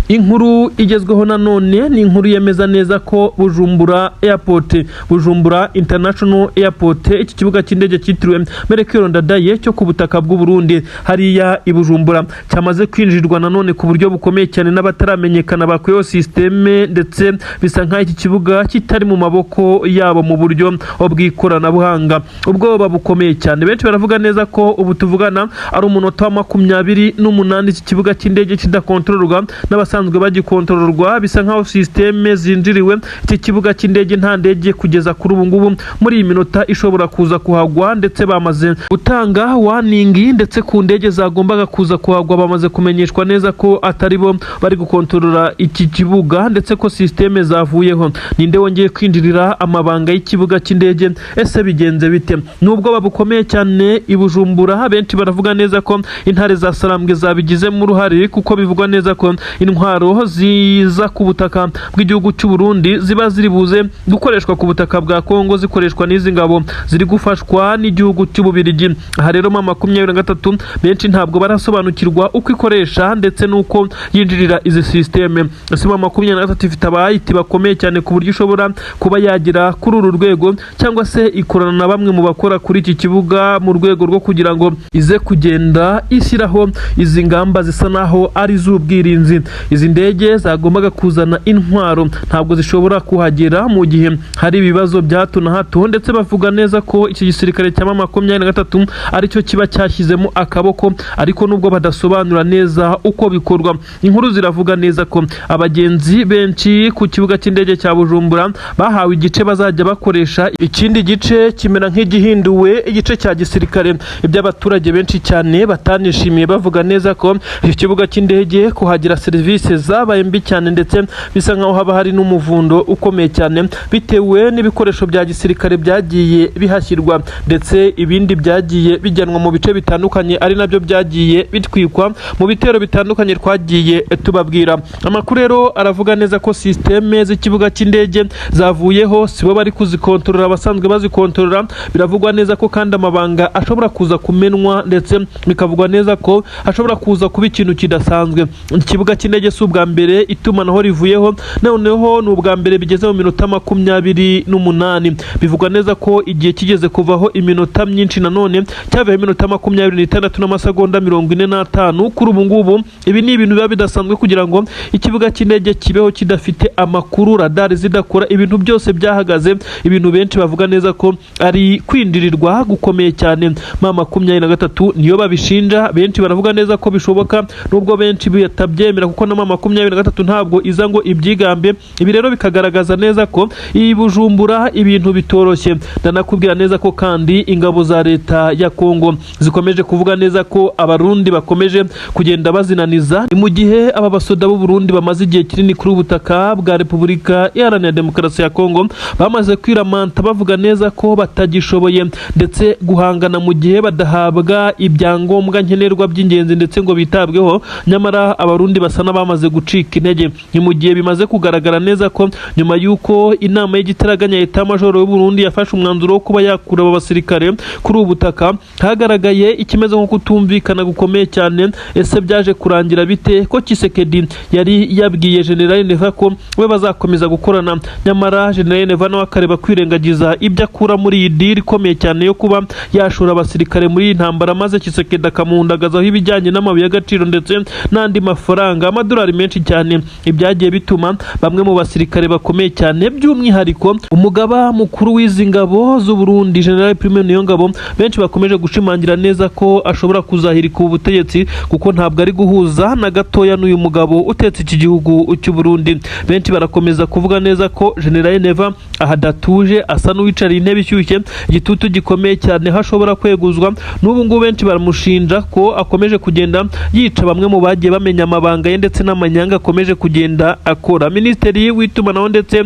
Inkuru igezweho nanone ni inkuru yemeza neza ko Bujumbura Airport, Bujumbura International Airport, iki kibuga cy'indege cyitiriwe Melchior Ndadaye cyo ku butaka bw'u Burundi hariya i Bujumbura, cyamaze kwinjirwa nanone ku buryo bukomeye cyane n'abataramenyekana bakuyeho système, ndetse bisa nk'aho iki kibuga kitari mu maboko yabo mu buryo bw'ikoranabuhanga. Ubwoba bukomeye cyane, benshi baravuga neza ko ubu tuvugana ari umunota wa 28 iki kibuga cy'indege kidakontororwa n'abasanzwe bagikontororwa. Bisa nk'aho système zinjiriwe iki kibuga cy'indege, nta ndege kugeza kuri ubu ngubu muri iyi minota ishobora kuza kuhagwa, ndetse bamaze gutanga warning, ndetse ku ndege zagombaga kuza kuhagwa bamaze kumenyeshwa neza ko atari bo bari gukontorora iki kibuga, ndetse ko système zavuyeho. Ninde wongeye kwinjirira amabanga y'ikibuga cy'indege? Ese bigenze bite? Nubwo bukomeye cyane i Bujumbura, benshi baravuga neza ko intare za Sarambwe zabigizemo uruhare, kuko bivugwa neza ko intwaro ziza ku butaka bw'igihugu cy'u Burundi ziba ziri buze gukoreshwa ku butaka bwa Kongo, zikoreshwa n'izi ngabo ziri gufashwa n'igihugu cy'Ububirigi. Aha rero M23, benshi ntabwo barasobanukirwa uko ikoresha ndetse n'uko yinjirira izi système. Ese M23 ifite aba IT bakomeye cyane ku buryo ishobora kuba yagera kuri uru rwego, cyangwa se ikorana na bamwe mu bakora kuri iki kibuga mu rwego rwo kugira ngo ize kugenda ishyiraho izi ngamba zisa naho ari iz'ubwirinzi? Izi ndege zagombaga kuzana intwaro ntabwo zishobora kuhagera mu gihe hari ibibazo bya hato na hato, ndetse bavuga neza ko iki gisirikare cya M23 aricyo kiba cyashyizemo akaboko, ariko nubwo badasobanura neza uko bikorwa. Inkuru ziravuga neza ko abagenzi benshi ku kibuga cy'indege cya Bujumbura bahawe igice bazajya bakoresha, ikindi gice kimera nk'igihinduwe igice cya gisirikare, ibyo abaturage benshi cyane batanishimiye, bavuga neza ko iki kibuga cy'indege kuhagira serivisi zabaye mbi cyane, ndetse bisa nkaho haba hari n'umuvundo ukomeye cyane bitewe n'ibikoresho bya gisirikare byagiye bihashyirwa, ndetse ibindi byagiye bijyanwa mu bice bitandukanye, ari nabyo byagiye bitwikwa mu bitero bitandukanye twagiye tubabwira. Amakuru rero aravuga neza ko système z'ikibuga cy'indege zavuyeho, sibo bari kuzikontorora abasanzwe bazikontorora. Biravugwa neza ko kandi amabanga ashobora kuza kumenwa, ndetse bikavugwa neza ko hashobora kuza kuba ikintu kidasanzwe. Ikibuga cy'indege si ubwa mbere itumanaho rivuyeho, noneho ni ubwa mbere bigeze mu minota 28. Bivugwa neza ko igihe kigeze kuvaho iminota myinshi, nanone cyavuyeho iminota 26 n'amasegonda 45. Kuri ubu ngubu ibi ni ibintu biba bidasanzwe kugira ngo ikibuga cy'indege kibeho kidafite amakuru, radari zidakora, ibintu byose byahagaze, ibintu benshi bavuga neza ko ari kwinjirirwa gukomeye cyane. M23 niyo babishinja, benshi baravuga neza ko bishoboka, nubwo benshi batabyemera, kuko na M23 ntabwo iza ngo ibyigambe. Ibi rero bikagaragaza neza ko iyi Bujumbura ibintu bitoroshye. Ndanakubwira neza ko kandi ingabo za leta ya Kongo zikomeje kuvuga neza ko Abarundi bakomeje kugenda bazinaniza. Ni mu gihe aba basoda b'u Burundi bamaze igihe kinini kuri ubutaka bwa Repubulika Iharanira Demokarasi ya Kongo bamaze kwiramanta, bavuga neza ko batagishoboye ndetse guhangana mu gihe badahabwa ibyangombwa nkenerwa by'ingenzi ndetse ngo bitabweho. Nyamara Abarundi basa n'abamaze gucika intege. Ni mu gihe bimaze kugaragara neza ko nyuma y'uko inama y'igitaraganya ya Etat-major y'u Burundi yafashe umwanzuro wo kuba yakura aba basirikare kuri ubu butaka, hagaragaye ikimeze nko kutumvikana gukomeye cyane. Ese byaje kurangira bite, ko Tshisekedi yari yabwiye General Neva ko we bazakomeza gukorana, nyamara General Neva nawe akareba kwirengagiza ibyo akura muri iyi deal ikomeye cyane yo kuba yashora abasirikare muri iyi ntambara, maze Tshisekedi akamuhundagazaho ibijyanye n'amabuye y'agaciro ndetse n'andi mafaranga, amadolari menshi cyane, ibyagiye bituma bamwe mu basirikare bakomeye cyane, by'umwihariko umugaba mukuru w'izi ngabo z'u Burundi, General Prime Niyongabo, benshi bakomeje gushimangira neza ko ashobora kuzahirika ubu butegetsi, kuko ntabwo ari guhuza na gatoya n'uyu mugabo utetse iki gihugu cy'u Burundi. Benshi barakomeza kuvuga neza ko General Neva aha adatuje, asa n'uwicariye intebe ishyushye, igitutu gikomeye cyane, hashobora kweguzwa. N'ubu ngubu benshi baramushinja ko akomeje kugenda yica bamwe mu bagiye bamenya amabanga ye ndetse n'amanyanga akomeje kugenda akora. Minisitiri w'itumanaho ndetse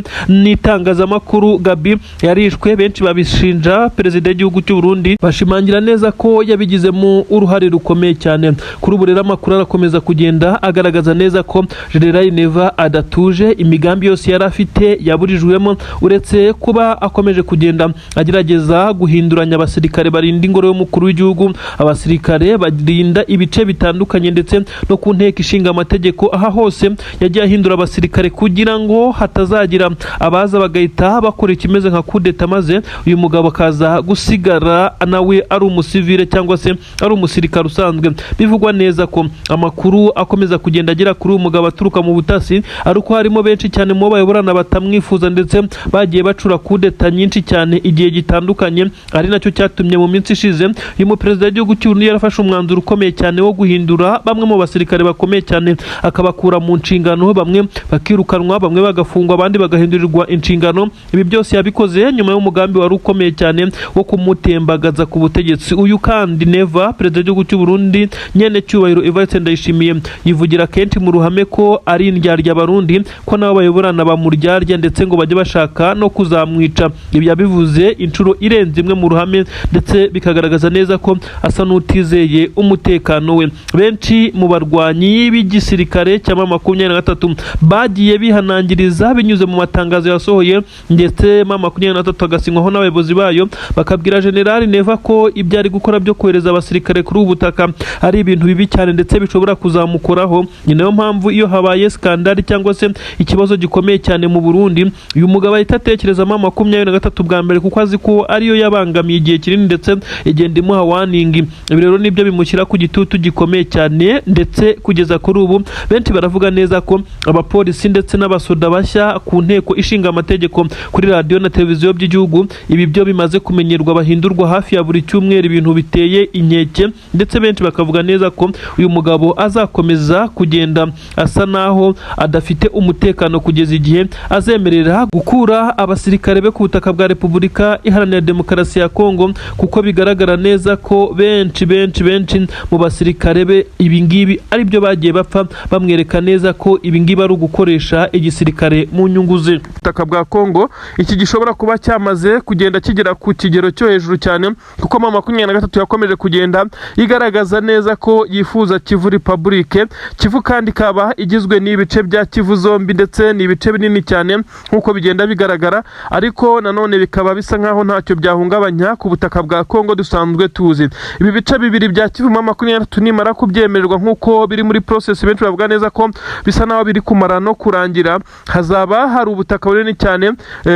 n'itangazamakuru Gabi yarishwe, benshi babishinja perezida w'igihugu cy'u Burundi, bashimangira neza ko yabigizemo uruhare rukomeye cyane. Kuri ubu rero amakuru arakomeza kugenda agaragaza neza ko General Neva adatuje, imigambi yose yari afite yaburijwemo, uretse kuba akomeje kugenda agerageza guhinduranya abasirikare barinda ingoro y'umukuru w'igihugu, abasirikare barinda ibice bitandukanye, ndetse no ku nteko ishinga amategeko. Aha hose yagiye ahindura abasirikare kugira ngo hatazagira abaza bagahita bakora ikimeze nka kudeta, maze uyu mugabo akaza gusigara nawe ari umusivile cyangwa se ari umusirikare usanzwe. Bivugwa neza ko amakuru akomeza kugenda agera kuri uyu mugabo aturuka mu butasi ari uko harimo benshi cyane mu bo bayoborana batamwifuza, ndetse bagiye bacura kudeta nyinshi cyane igihe gitandukanye, ari nacyo cyatumye mu minsi ishize uyu muperezida w'igihugu cy'u Burundi yarafashe umwanzuro ukomeye cyane wo guhindura bamwe mu basirikare bakomeye cyane, akabakura mu nshingano, bamwe bakirukanwa, bamwe bagafungwa, abandi bagahindurirwa inshingano. Ibi byose yabikoze nyuma y'umugambi wari ukomeye cyane wo kumutembagaza ku butegetsi. Uyu kandi Neva, perezida w'igihugu cy'u Burundi, nyene cyubahiro Evariste Ndayishimiye, yivugira kenshi mu ruhame ko ari indyarya Abarundi, ko nabo bayoborana bamuryarya, ndetse ngo bajye bashaka no kuzamwica. Ibi yabivuze inshuro irenze imwe mu ruhame, ndetse bikagaragaza neza ko asa n'utizeye umutekano we. Benshi mu barwanyi b'igisirikare cya M23 bagiye bihanangiriza binyuze mu matangazo yasohoye, ndetse M23 agasinywaho n'abayobozi bayo, bakabwira General Neva ko ibyo ari gukora byo kohereza abasirikare kuri ubu butaka ari ibintu bibi cyane, ndetse bishobora kuzamukoraho. Ni nayo mpamvu iyo habaye scandale cyangwa se ikibazo gikomeye cyane mu Burundi, uyu mugabo ahita atekereza M23 bwa mbere, kuko azi ko ariyo yabangamiye igihe kinini, ndetse igenda imuha warning. Ibi rero nibyo bimushyira ku gitutu gikomeye cyane, ndetse kugeza kuri ubu benshi baravuga neza ko abapolisi ndetse n'abasoda bashya ku nteko ishinga amategeko, kuri radiyo na televiziyo by'igihugu, ibi byo bimaze kumenyerwa, bahindurwa hafi ya buri cyumweru, ibintu biteye inkeke, ndetse benshi bakavuga neza ko uyu mugabo azakomeza kugenda asa naho adafite umutekano kugeza igihe azemerera gukura abasirikare be ku butaka bwa Repubulika Iharanira Demokarasi ya Kongo, kuko bigaragara neza ko benshi benshi benshi mu basirikare be ibi ngibi ari byo bagiye bapfa, bamwereka neza ko ibi ngibi ari ugukoresha igisirikare mu nyungu ze. Ubutaka bwa Kongo, iki gishobora kuba cyamaze kugenda kigera ku kigero cyo hejuru cyane, kuko M23 yakomeje kugenda igaragaza neza ko yifuza Kivu Republic. Kivu kandi ikaba igizwe n'ibice bya Kivu zombi, ndetse ni ibice binini cyane nk'uko bigenda bigaragara, ariko nanone bikaba bisa nkaho ntacyo byahungabanya ku butaka bwa Kongo dusanzwe tuzi. Ibi bice bibiri bya Kivu, M23 nimara kubyemererwa nk'uko biri muri process, benshi bavuga neza ko bisa naho biri kumara no kurangira, hazaba hari ubutaka bunini cyane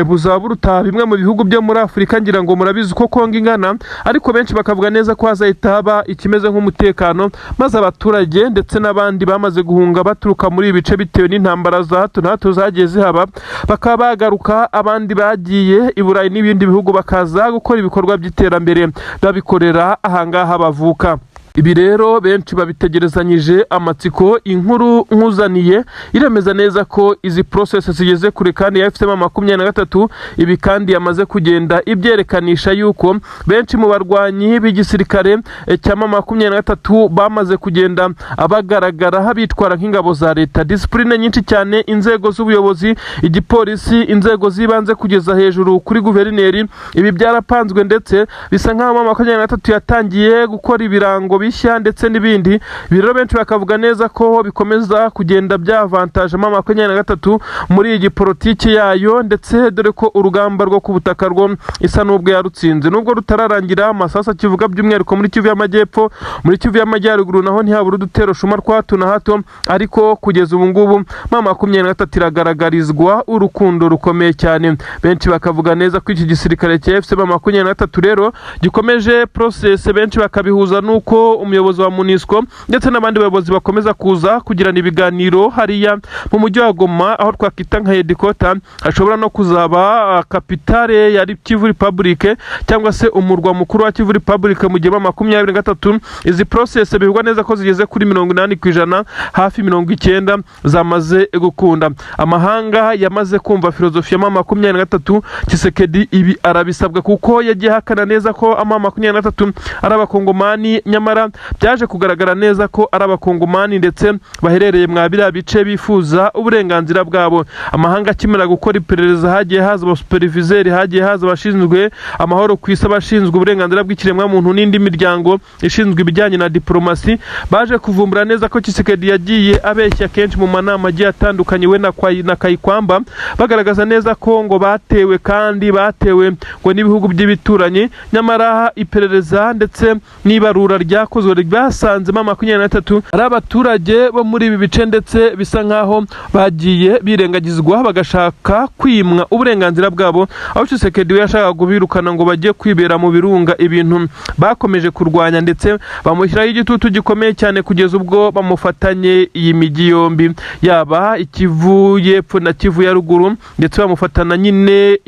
buzaba buruta bimwe mu bihugu byo muri Afurika. Ngira ngo murabizi uko Kongo ingana, ariko benshi bakavuga neza ko hazahita haba ikimeze nk'umutekano, maze abaturage ndetse n'abandi bamaze guhunga baturuka muri ibi bice bitewe n'intambara za hato na hato zagiye zihaba bakaba bagaruka, abandi bagiye i Burayi n'ibindi bihugu bakaza gukora ibikorwa by'iterambere babikorera ahangaha bavuka. Ibi rero benshi babitegerezanyije amatsiko. Inkuru nkuzaniye iremeza neza ko izi process zigeze kure, kandi ya AFC M23 ibi kandi yamaze kugenda ibyerekanisha yuko benshi mu barwanyi b'igisirikare cya M23 bamaze kugenda abagaragara bitwara nk'ingabo za leta, discipline nyinshi cyane, inzego z'ubuyobozi, igipolisi, inzego z'ibanze kugeza hejuru kuri guverineri. Ibi byarapanzwe, ndetse bisa nk'aho M23 yatangiye gukora ibirango bishya ndetse n'ibindi. Ibi rero benshi bakavuga neza ko bikomeza kugenda byavantaje M23 muri iyi politiki yayo, ndetse dore ko urugamba rwo ku butaka rwo isa n'ubwo yarutsinze nubwo rutararangira. Amasasu akivuga by'umwihariko muri Kivu y'Amajyepfo, muri Kivu y'Amajyaruguru naho ntihabura udutero shuma twa hato na hato, ariko kugeza ubu ngubu M23 iragaragarizwa urukundo rukomeye cyane. Benshi bakavuga neza ko iki gisirikare cya AFC M23 rero gikomeje process, benshi bakabihuza n'uko umuyobozi wa MONUSCO ndetse n'abandi bayobozi bakomeza kuza kugirana ibiganiro hariya mu mujyi wa Goma, aho twakwita nka headquarter, hashobora no kuzaba capitale ya Kivu Republic cyangwa se umurwa mukuru wa Kivu Republic, mu gihe M23 izi process bivugwa neza ko zigeze kuri 80%, hafi 90 zamaze gukunda. Amahanga yamaze kumva filozofi ya M23. Tshisekedi ibi arabisabwa, kuko yagiye ahakana neza ko M23 ari abakongomani, nyamara byaje kugaragara neza ko ari abakongomani, ndetse baherereye mwa biriya bice bifuza uburenganzira bwabo. Amahanga akimara gukora iperereza, hagiye haza abasuperivizeri, hagiye haza abashinzwe amahoro ku isi, abashinzwe uburenganzira bw'ikiremwamuntu n'indi miryango ishinzwe ibijyanye na diporomasi, baje kuvumbura neza ko Tshisekedi yagiye abeshya kenshi mu manama agiye atandukanye, we na Kayikwamba, bagaragaza neza ko ngo batewe, kandi batewe ngo n'ibihugu by'ibituranyi, nyamara iperereza ndetse n'ibarura ryakozwe. ryakozwe ryasanzemo 23 ari abaturage bo muri ibi bice, ndetse bisa nkaho bagiye birengagizwa, bagashaka kwimwa uburenganzira bwabo, aho Tshisekedi we yashakaga kubirukana ngo bajye kwibera mu birunga, ibintu bakomeje kurwanya, ndetse bamushyiraho igitutu gikomeye cyane kugeza ubwo bamufatanye iyi mijyi yombi, yaba Kivu y'Epfo na Kivu ya Ruguru, ndetse bamufatana nyine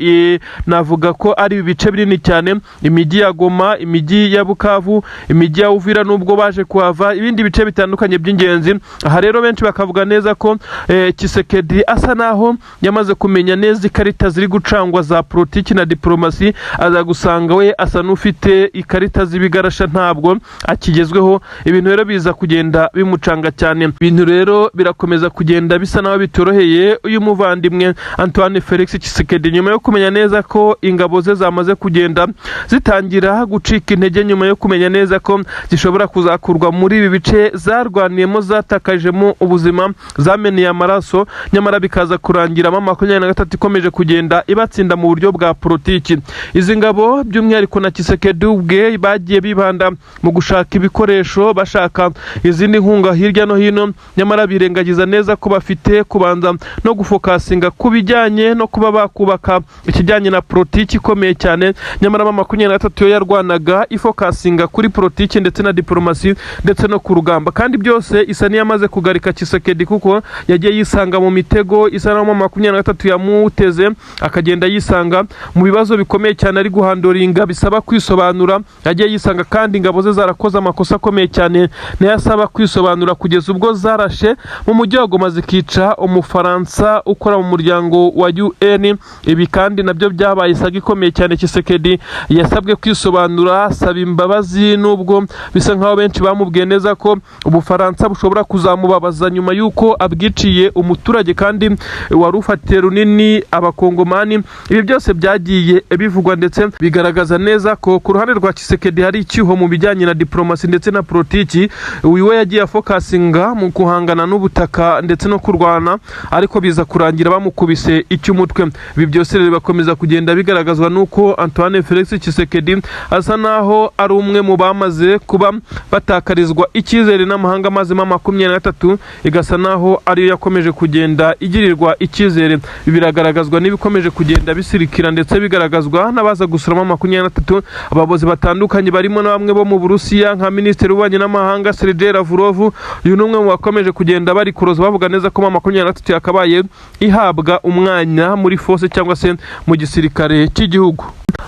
navuga ko ari ibice binini cyane, imijyi ya Goma, imijyi ya Bukavu, imijyi ya Uvira, nubwo baje kuhava, ibindi bice bitandukanye by'ingenzi. Aha rero benshi bakavuga neza ko Tshisekedi asa naho yamaze kumenya neza ikarita ziri gucangwa za politiki na diplomasi, aza gusanga we asa n'ufite ikarita z'ibigarasha, ntabwo akigezweho. Ibintu rero biza kugenda bimucanga cyane. Ibintu rero birakomeza kugenda bisa naho bitoroheye uyu muvandimwe Antoine Felix Tshisekedi, nyuma yo kumenya neza ko ingabo ze zamaze kugenda zitangira gucika intege, nyuma yo kumenya neza ko zishobora kuzakurwa muri ibi bice zarwaniyemo, zatakajemo ubuzima, zameneye amaraso, nyamara bikaza kurangira M23 ikomeje kugenda ibatsinda mu buryo bwa politiki. Izi ngabo, by'umwihariko na Tshisekedi ubwe, bagiye bibanda mu gushaka ibikoresho, bashaka izindi nkunga hirya no hino, nyamara birengagiza neza ko bafite kubanza no gufocusinga ku bijyanye no kuba bakubaka ikijyanye na politiki ikomeye cyane. Nyamara M23 yo yarwanaga ifocusinga kuri politiki ndetse na diplomasi ndetse no ku rugamba, kandi byose isa n'iyamaze kugarika Tshisekedi, kuko yagiye yisanga mu mitego isa naho M23 yamuteze, akagenda yisanga mu bibazo bikomeye cyane ari guhandlinga, bisaba kwisobanura. Yagiye yisanga kandi ingabo ze zarakoze amakosa akomeye cyane nayo asaba kwisobanura, kugeza ubwo zarashe mu mujyi wa Goma zikica Umufaransa ukora mu muryango wa UN. Ibi kandi nabyo byabaye isaga ikomeye cyane. Tshisekedi yasabwe kwisobanura, asaba imbabazi, nubwo bisa nkaho benshi bamubwiye neza ko Ubufaransa bushobora kuzamubabaza nyuma y'uko abwiciye umuturage kandi wari ufatiye runini Abakongomani. Ibi byose byagiye bivugwa, ndetse bigaragaza neza ko ku ruhande rwa Tshisekedi hari icyuho mu bijyanye na diplomasi ndetse na politiki. Uyu we yagiye afocusinga mu guhangana n'ubutaka ndetse no kurwana, ariko biza kurangira bamukubise icy'umutwe. Ibi byose rero bigakomeza kugenda bigaragazwa n'uko Antoine Felix Tshisekedi asa naho ari umwe mu bamaze kuba batakarizwa icyizere n'amahanga, maze M23 igasa naho ariyo yakomeje kugenda igirirwa icyizere. Ibi biragaragazwa n'ibikomeje kugenda bisirikira, ndetse bigaragazwa n'abaza gusura M23, abayobozi batandukanye barimo na bamwe bo mu Burusiya, nka Minisitiri w'Ububanyi n'Amahanga Sergei Lavrov. Uyu ni umwe mu bakomeje kugenda bari kuroza, bavuga neza ko M23 yakabaye ihabwa umwanya muri force cyangwa se mu gisirikare cy'igihugu.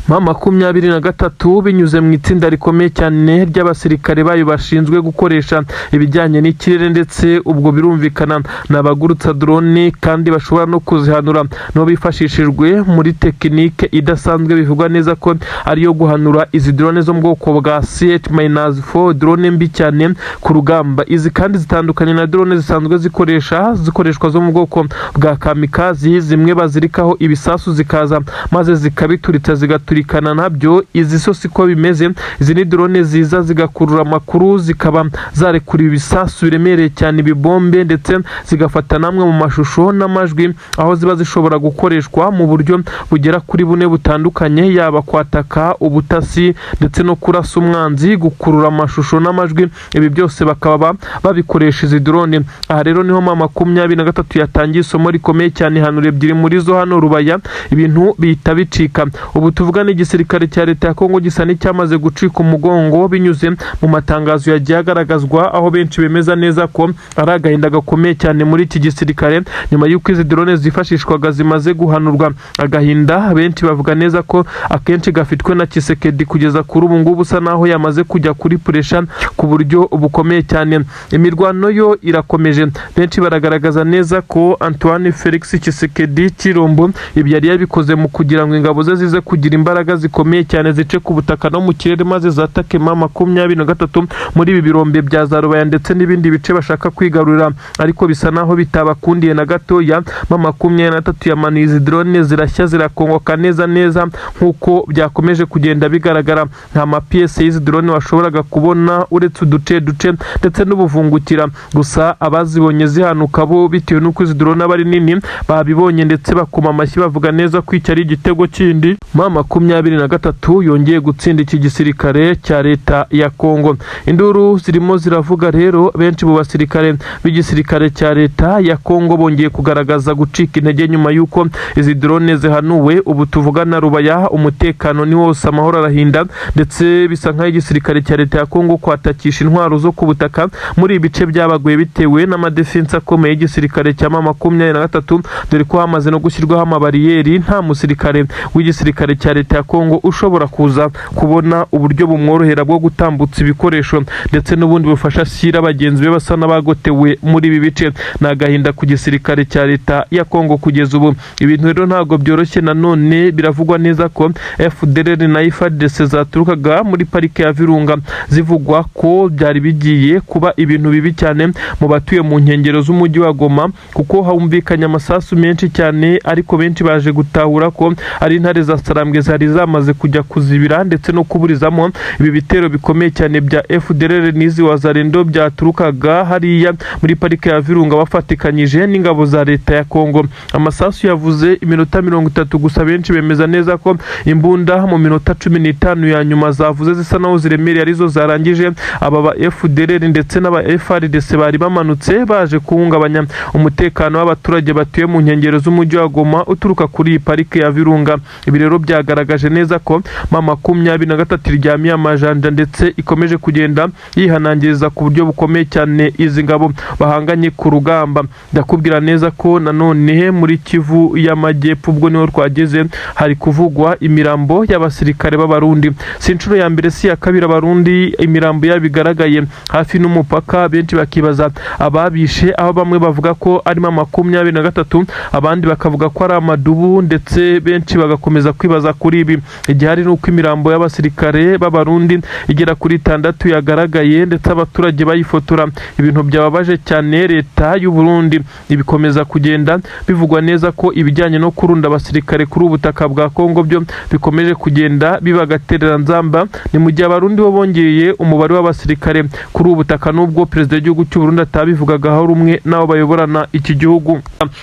M23, binyuze mu itsinda rikomeye cyane ry'abasirikare bayo bashinzwe gukoresha ibijyanye n'ikirere, ndetse ubwo birumvikana ni abagurutsa drone kandi bashobora no kuzihanura, nibo bifashishijwe muri tekinike idasanzwe, bivugwa neza ko ariyo guhanura izi drone zo mu bwoko bwa CH-4, drone mbi cyane ku rugamba. Izi kandi zitandukanye na drone zisanzwe zikoreshwa zo mu bwoko bwa kamikazi, zimwe bazirikaho ibisasu zikaza maze zikabituritsa, zigaturikana nabyo. Izi so siko bimeze. Izi ni drone ziza zigakurura amakuru, zikaba zarekura ibisasu biremereye cyane, ibibombe, ndetse zigafata namwe mu mashusho n'amajwi, aho ziba zishobora gukoreshwa mu buryo bugera kuri bune butandukanye, yaba kwataka, ubutasi, ndetse no kurasa umwanzi, gukurura amashusho n'amajwi. Ibi byose bakaba babikoresha izi drone. Aha rero niho M23 yatangiye isomo rikomeye cyane, hanura ebyiri muri zo hano Rubaya, ibintu bihita bicika. Ubu tuvuga n'igisirikare cya leta ya Kongo gisa n'icyamaze gucika umugongo, binyuze mu matangazo yagiye agaragazwa, aho benshi bemeza neza ko ari agahinda gakomeye cyane muri iki gisirikare nyuma y'uko izi drone zifashishwaga zimaze guhanurwa. Agahinda benshi bavuga neza ko akenshi gafitwe na Tshisekedi kugeza kuri ubu ngubu, usa naho yamaze kujya kuri pressure ku buryo bukomeye cyane. Imirwano yo irakomeje. Benshi baragaragaza neza ko Antoine Felix Tshisekedi Tshilombo ibi yari yabikoze mu kugira ngo ingabo ze zize kugira imbaraga zikomeye cyane, zice ku butaka no mu kirere, maze zatake M23 muri ibi birombe bya za Rubaya ndetse n'ibindi bice bashaka kwigarurira, ariko bisa naho bitabakundiye na gatoya. M23 yamanuye izi drone, zirashya, zirakongoka neza neza nk'uko byakomeje kugenda bigaragara. Nta mapiyese y'izi drone washoboraga kubona uretse uduce duce ndetse n'ubuvungukira gusa. Abazibonye zihanuka bo, bitewe n'uko izi drone aba ari nini, babibonye ndetse bakoma amashyi, bavuga neza ko iki ari igitego kindi. Ma makumyabiri na gatatu M23 yongeye gutsinda iki gisirikare cya leta ya Kongo. Induru zirimo ziravuga rero, benshi mu basirikare b'igisirikare cya leta ya Kongo bongeye kugaragaza gucika intege nyuma y'uko izi drone zihanuwe. Ubu tuvugana Rubaya umutekano ni wose, amahoro arahinda, ndetse bisa nk'aho igisirikare cya leta ya Kongo kwatakisha intwaro zo ku butaka muri ibi bice byabaguye bitewe n'amadefense akomeye y'igisirikare cya M23, dore ko hamaze no gushyirwaho amabariyeri, nta musirikare w'igisirikare cya leta ya Kongo ushobora kuza kubona uburyo bumworohera bwo gutambutsa ibikoresho ndetse n'ubundi bufasha ashyira bagenzi be basa n'abagotewe muri ibi bice. Ni agahinda ku gisirikare cya leta ya Kongo kugeza ubu. Ibintu rero ntabwo byoroshye. Nanone biravugwa neza ko FDLR na FARDC zaturukaga muri parike ya Virunga, zivugwa ko byari bigiye kuba ibintu bibi cyane mu batuye mu nkengero z'umujyi wa Goma, kuko humvikanye amasasu menshi cyane, ariko benshi baje gutahura ko ari intare za Sarambwe zari zamaze kujya kuzibira ndetse no kuburizamo ibi bitero bikomeye cyane bya FDLR n'izi Wazalendo byaturukaga hariya muri parike ya Virunga bafatikanyije n'ingabo za leta ya Kongo. Amasasu yavuze iminota 30 gusa, benshi bemeza neza ko imbunda mu minota 15 ya nyuma zavuze zisa naho ziremereye arizo zarangije aba ba FDLR ndetse n'aba FARDC bari bamanutse baje kuhungabanya umutekano w'abaturage batuye mu nkengero z'umujyi wa Goma uturuka kuri iyi parike ya Virunga. Ibi rero byagaragaje neza ko M23 iryamiye amajanja ndetse ikomeje kugenda yihanangiriza ku buryo bukomeye cyane izi ngabo bahanganye ku rugamba. Ndakubwira neza ko nanone muri Kivu y'Amajyepfo, ubwo niho twageze, hari kuvugwa imirambo y'abasirikare b'Abarundi. Si inshuro ya mbere, si iya kabiri Abarundi imirambo yabo igaragaye hafi n'umupaka, benshi bakibaza ababishe, aho bamwe bavuga ko arimo 23, abandi bakavuga ko ari amadubu, ndetse benshi bagakomeza kwibaza kuri ibi. Igihari ni uko imirambo y'abasirikare b'Abarundi igera kuri 6 yagaragaye ndetse abaturage bayifotora, ibintu byababaje cyane leta y'u Burundi. Ibikomeza kugenda bivugwa neza ko ibijyanye no kurunda abasirikare kuri ubutaka bwa Kongo byo bikomeje kugenda biba agatereranzamba. Ni mu gihe Abarundi bo bongeye umubare w'abasirikare kuri ubu butaka, nubwo perezida w'igihugu cy'u Burundi atabivugagaho rumwe n'abo bayoborana iki gihugu.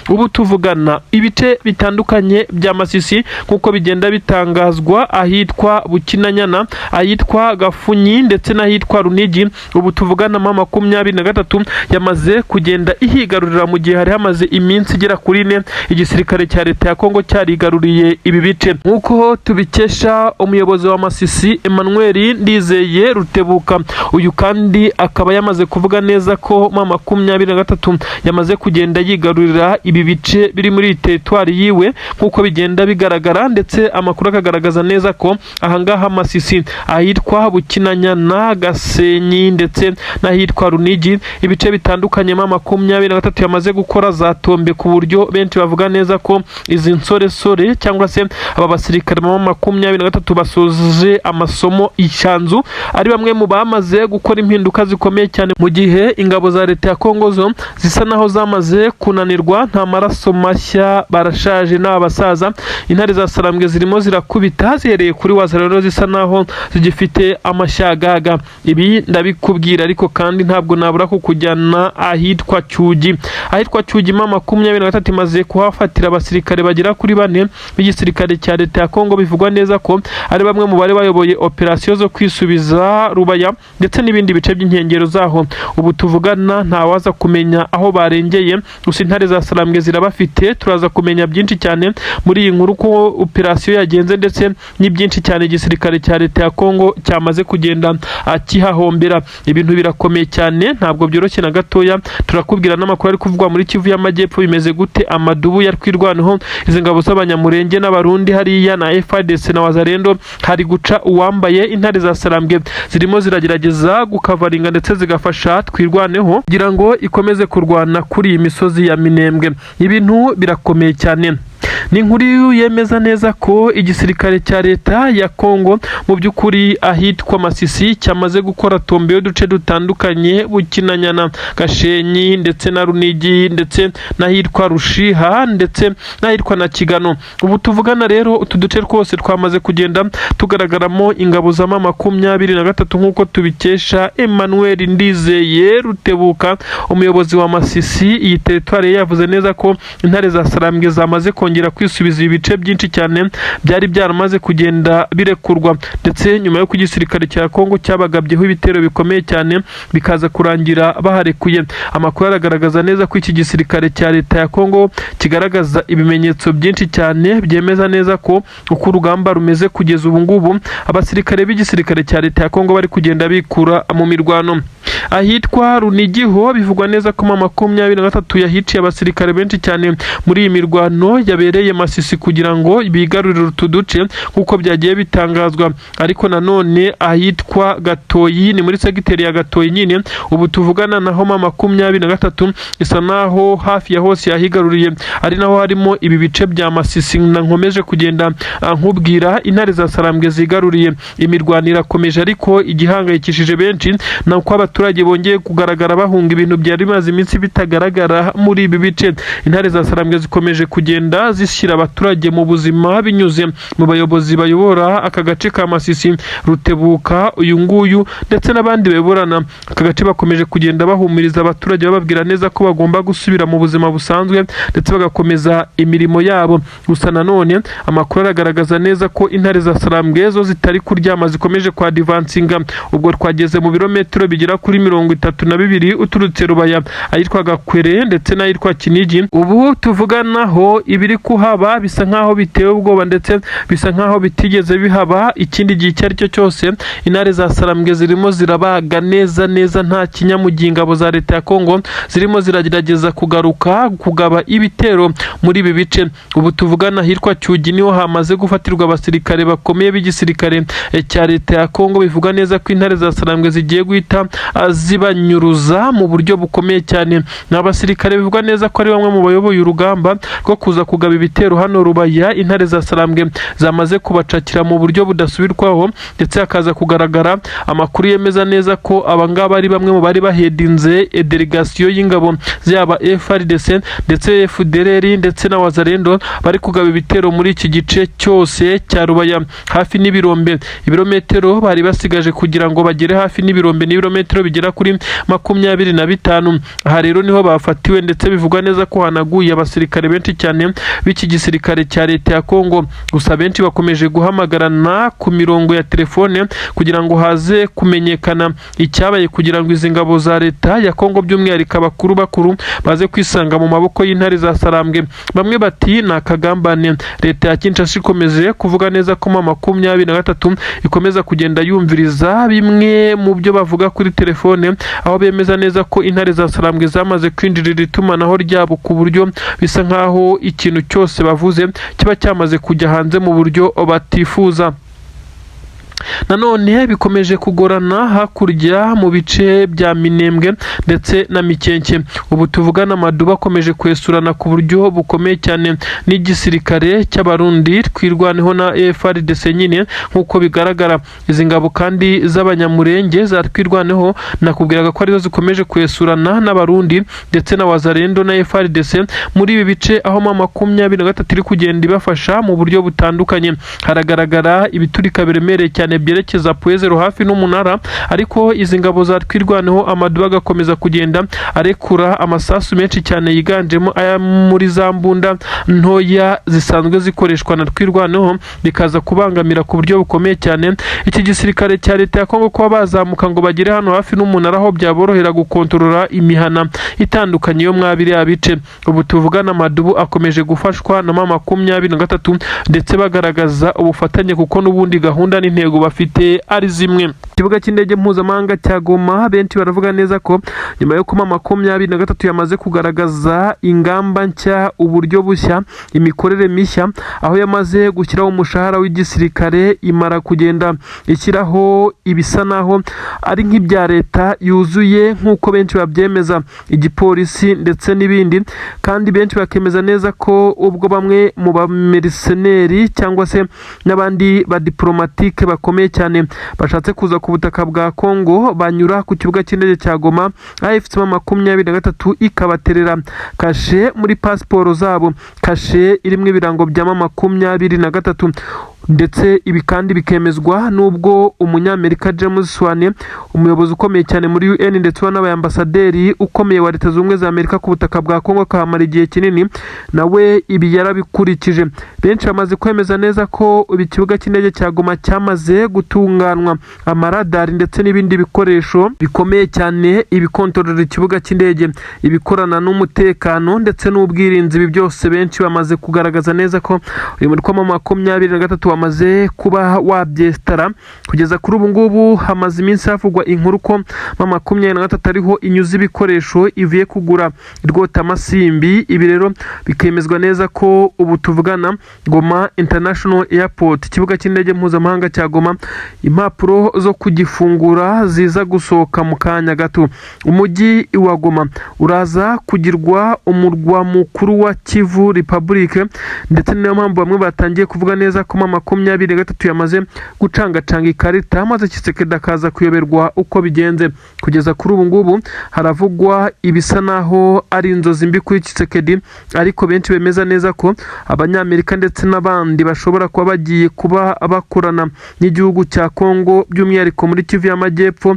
Ubu tuvugana ibice bitandukanye bya Masisi, nk'uko bigenda bitangazwa, ahitwa Bukinanyana, ahitwa Gafunyi ndetse n'ahitwa Runigi, ubu tuvugana M23 yamaze kugenda ihigarurira, mu gihe hari hamaze iminsi igera kuri 4 igisirikare cya leta ya Kongo cyarigaruriye ibi bice, nk'uko tubikesha umuyobozi wa Masisi Emmanuel Ndizeye Rutebuka. Uyu kandi akaba yamaze kuvuga neza ko M23 yamaze kugenda yigarurira ibi bice biri muri teritwari yiwe, nk'uko bigenda bigaragara, ndetse amakuru akagaragaza neza ko ahangaha Masisi, ahitwa Bukinanyana, Gasenyi ndetse n'ahitwa Runigi, ibice bitandukanye M23 yamaze gukora za tombe, ku buryo benshi bavuga neza ko izi nsoresore cyangwa se aba basirikare M23 basoje amasomo icyanzu ari bamwe mu bamaze gukora impinduka zikomeye cyane, mu gihe ingabo za leta ya Kongo zo zisa naho zamaze kunanirwa, nta maraso mashya, barashaje n'abasaza. Intare za Sarambwe zirimo zirakubita zihereye kuri Wazalendo zisa naho zigifite amashyagaga. Ibi ndabikubwira, ariko kandi ntabwo nabura kukujyana ahitwa Cyugi. Ahitwa Cyugi M23 imaze kuhafatira abasirikare bagera kuri 4 b'igisirikare cya leta ya Kongo, bivugwa neza ko ari bamwe mu bari bayoboye operasiyo zo kwisubiza Rubaya ndetse n'ibindi bice by'inkengero zaho. Ubu tuvugana ntawaza kumenya aho barengeye, gusa intare za Sarambwe zirabafite. Turaza kumenya byinshi cyane muri iyi nkuru, ko operasiyo yagenze ndetse ni byinshi cyane igisirikare cya leta ya Kongo cyamaze kugenda kihahombera. Ibintu birakomeye cyane, ntabwo byoroshye na gatoya. Turakubwira n'amakuru ari kuvugwa muri Kivu y'Amajyepfo, bimeze gute? Amadubu ya Twirwaneho, izi ngabo z'Abanyamurenge n'Abarundi hariya na FARDC na Wazalendo, hari guca uwambaye. Intare za Sarambwe zirimo ziragerageza gukavaringa ndetse zigafasha Twirwaneho kugira ngo ikomeze kurwana kuri iyi misozi ya Minembwe. Ibintu birakomeye cyane. Ni inkuru yemeza neza ko igisirikare cya leta ya Kongo mu by'ukuri ahitwa Masisi cyamaze gukora tombe y'uduce dutandukanye, Bukinanyana, Gashenyi ndetse na Runigi, ndetse n'ahitwa Rushiha ndetse n'ahitwa na Kigano. Ubu tuvugana rero utu duce twose twamaze kugenda tugaragaramo ingabo za M23, nk'uko tubikesha Emmanuel Ndizeye Rutebuka, umuyobozi wa Masisi. Iyi teritwari yavuze neza ko intare za Sarambwe zamaze kongera kwisubiza ibice byinshi cyane byari byaramaze kugenda birekurwa, ndetse nyuma y'uko igisirikare cya Kongo cyabagabyeho ibitero bikomeye cyane bikaza kurangira baharekuye. Amakuru aragaragaza neza ko iki gisirikare cya leta ya Kongo kigaragaza ibimenyetso byinshi cyane byemeza neza ko uko urugamba rumeze kugeza ubu ngubu, abasirikare b'igisirikare cya leta ya Kongo bari kugenda bikura mu mirwano. Ahitwa Runigiho bivugwa neza ko M23 yahiciye abasirikare benshi cyane muri iyi mirwano yabereye Masisi kugira ngo bigarurire utu duce, nk'uko byagiye bitangazwa. Ariko nanone ahitwa Gatoyi, ni muri segiteri ya Gatoyi nyine ubu tuvugana, naho M23 isa naho hafi ya hose yahigaruriye, ari naho harimo ibi bice bya Masisi na nkomeje kugenda nkubwira intare za Sarambwe zigaruriye. Imirwano irakomeje, ariko igihangayikishije benshi ni uko abaturage bongeye kugaragara bahunga, ibintu byari bimaze iminsi bitagaragara muri ibi bice. Intare za Sarambwe zikomeje kugenda zishyira abaturage mu buzima binyuze mu bayobozi bayobora aka gace ka Masisi, Rutebuka uyu nguyu ndetse n'abandi bayoborana aka gace. Bakomeje kugenda bahumuriza abaturage, bababwira neza ko bagomba gusubira mu buzima busanzwe ndetse bagakomeza imirimo yabo. Gusa nanone amakuru aragaragaza neza ko intare za Sarambwe zo zitari kuryama, zikomeje kwadvancinga. Ubwo twageze mu birometero bigera kuri 32 uturutse Rubaya, ahitwa Gakwere ndetse n'ahitwa Kinigi. Ubu tuvuganaho ibiri kuhaba bisa nkaho biteye ubwoba, ndetse bisa nkaho bitigeze bihaba ikindi gihe icyo ari cyo cyose. Intare za Sarambwe zirimo zirabaga neza neza nta kinyamugihe. Ingabo za leta ya Kongo zirimo ziragerageza kugaruka kugaba ibitero muri ibi bice. Ubu tuvugana ahitwa Cyugi niho hamaze gufatirwa abasirikare bakomeye b'igisirikare cya leta ya Kongo. Bivuga neza ko intare za Sarambwe zigiye guhita zibanyuruza mu buryo bukomeye cyane. Ni abasirikare bivugwa neza ko ari bamwe mu bayoboye urugamba rwo kuza kugaba ibitero hano Rubaya. Intare za Sarambwe zamaze kubacakira mu buryo budasubirwaho, ndetse hakaza kugaragara amakuru yemeza neza ko abangaba ari bamwe mu bari baheadinze délégation y'ingabo zaba FARDC ndetse FDLR ndetse na Wazalendo bari kugaba ibitero muri iki gice cyose cya Rubaya hafi n'ibirombe. Ibirometero bari basigaje kugira ngo bagere hafi n'ibirombe n'ibirometero bigera kuri 25. Aha rero niho bafatiwe, ndetse bivugwa neza ko hanaguye abasirikare benshi cyane b'iki gisirikare cya leta ya Kongo. Gusa benshi bakomeje guhamagarana ku mirongo ya telefone kugira ngo haze kumenyekana icyabaye, kugira ngo izi ngabo za leta ya Kongo, by'umwihariko abakuru bakuru, baze kwisanga mu maboko y'intare za Sarambwe. Bamwe bati ni akagambane. Leta ya Kinshasa ikomeje kuvuga neza ko M23 ikomeza kugenda yumviriza bimwe mu byo bavuga kuri telefone, aho bemeza neza ko intare za Sarambwe zamaze kwinjirira itumanaho ryabo, ku buryo bisa nkaho ikintu cyose bavuze kiba cyamaze kujya hanze mu buryo batifuza. Nanone bikomeje kugorana hakurya mu bice bya Minembwe ndetse na Mikenke. Ubu tuvugana Maduba akomeje kwesurana ku buryo bukomeye cyane n'igisirikare cy'Abarundi, Twirwaneho na FARDC nyine. Nk'uko bigaragara, izi ngabo kandi z'Abanyamurenge za Twirwaneho nakubwiraga ko arizo zikomeje kwesurana n'Abarundi ndetse na Wazalendo na FARDC muri ibi bice, aho M23 iri kugenda ibafasha mu buryo butandukanye. Haragaragara ibiturika biremereye cyane byerekeza Point Zéro hafi n'umunara, ariko izi ngabo za Twirwaneho, Amaduba agakomeza kugenda arekura amasasu menshi cyane yiganjemo aya muri za mbunda ntoya zisanzwe zikoreshwa na Twirwaneho, bikaza kubangamira ku buryo bukomeye cyane iki gisirikare cya leta ya Kongo kuba bazamuka ngo bagere hano hafi n'umunara, aho byaborohera gukontorora imihana itandukanye yo mwa biriya bice. Ubu tuvugana Madubu akomeje gufashwa na M23, ndetse bagaragaza ubufatanye kuko n'ubundi gahunda n'intego bafite ari zimwe. Ikibuga cy'indege mpuzamahanga cya Goma, benshi baravuga neza ko nyuma yo kuba M23 yamaze kugaragaza ingamba nshya, uburyo bushya, imikorere mishya, aho yamaze gushyiraho umushahara w'igisirikare, imara kugenda ishyiraho ibisa naho ari nk'ibya leta yuzuye nk'uko benshi babyemeza, igipolisi ndetse n'ibindi. Kandi benshi bakemeza neza ko ubwo bamwe mu bamercenaires cyangwa se n'abandi badiplomatike bakomeye cyane bashatse kuza ku butaka bwa Kongo banyura ku kibuga cy'indege cya Goma, AFC M23 ikabaterera kashe muri pasiporo zabo, kashe irimo ibirango bya M23. Ndetse ibi kandi bikemezwa n'ubwo Umunyamerika James Swan, umuyobozi ukomeye cyane muri UN ndetse wanabaye ambasaderi ukomeye wa Leta Zunze Ubumwe za Amerika ku butaka bwa Kongo, akahamara igihe kinini, nawe ibi yarabikurikije. Benshi bamaze kwemeza neza ko ibi kibuga cy'indege cya Goma cyamaze gutunganwa, amaradari ndetse n'ibindi bikoresho bikomeye cyane, ibikontorora ikibuga cy'indege, ibikorana n'umutekano ndetse n'ubwirinzi. Ibi byose benshi bamaze kugaragaza neza ko uyu mutwe wa 23 wamaze kuba wabyesitara. Kugeza kuri ubu ngubu hamaze iminsi havugwa inkuru ko M23 ariho inyuze ibikoresho ivuye kugura rwota amasimbi. Ibi rero bikemezwa neza ko ubu tuvugana Goma International Airport, ikibuga cy'indege mpuzamahanga cya Goma, impapuro zo kugifungura ziza gusohoka mu kanya gato. Umujyi wa Goma uraza kugirwa umurwa mukuru wa Kivu Republic, ndetse niyo mpamvu bamwe batangiye kuvuga neza ko M23 yamaze gucangacanga ikarita, maze Tshisekedi akaza kuyoberwa uko bigenze. Kugeza kuri ubu ngubu haravugwa ibisa naho ari inzozi mbi kuri Tshisekedi, ariko benshi bemeza neza ko Abanyamerika ndetse n'abandi bashobora kuba bagiye kuba bakorana n'igihugu cya Kongo, by'umwihariko muri Kivu y'Amajyepfo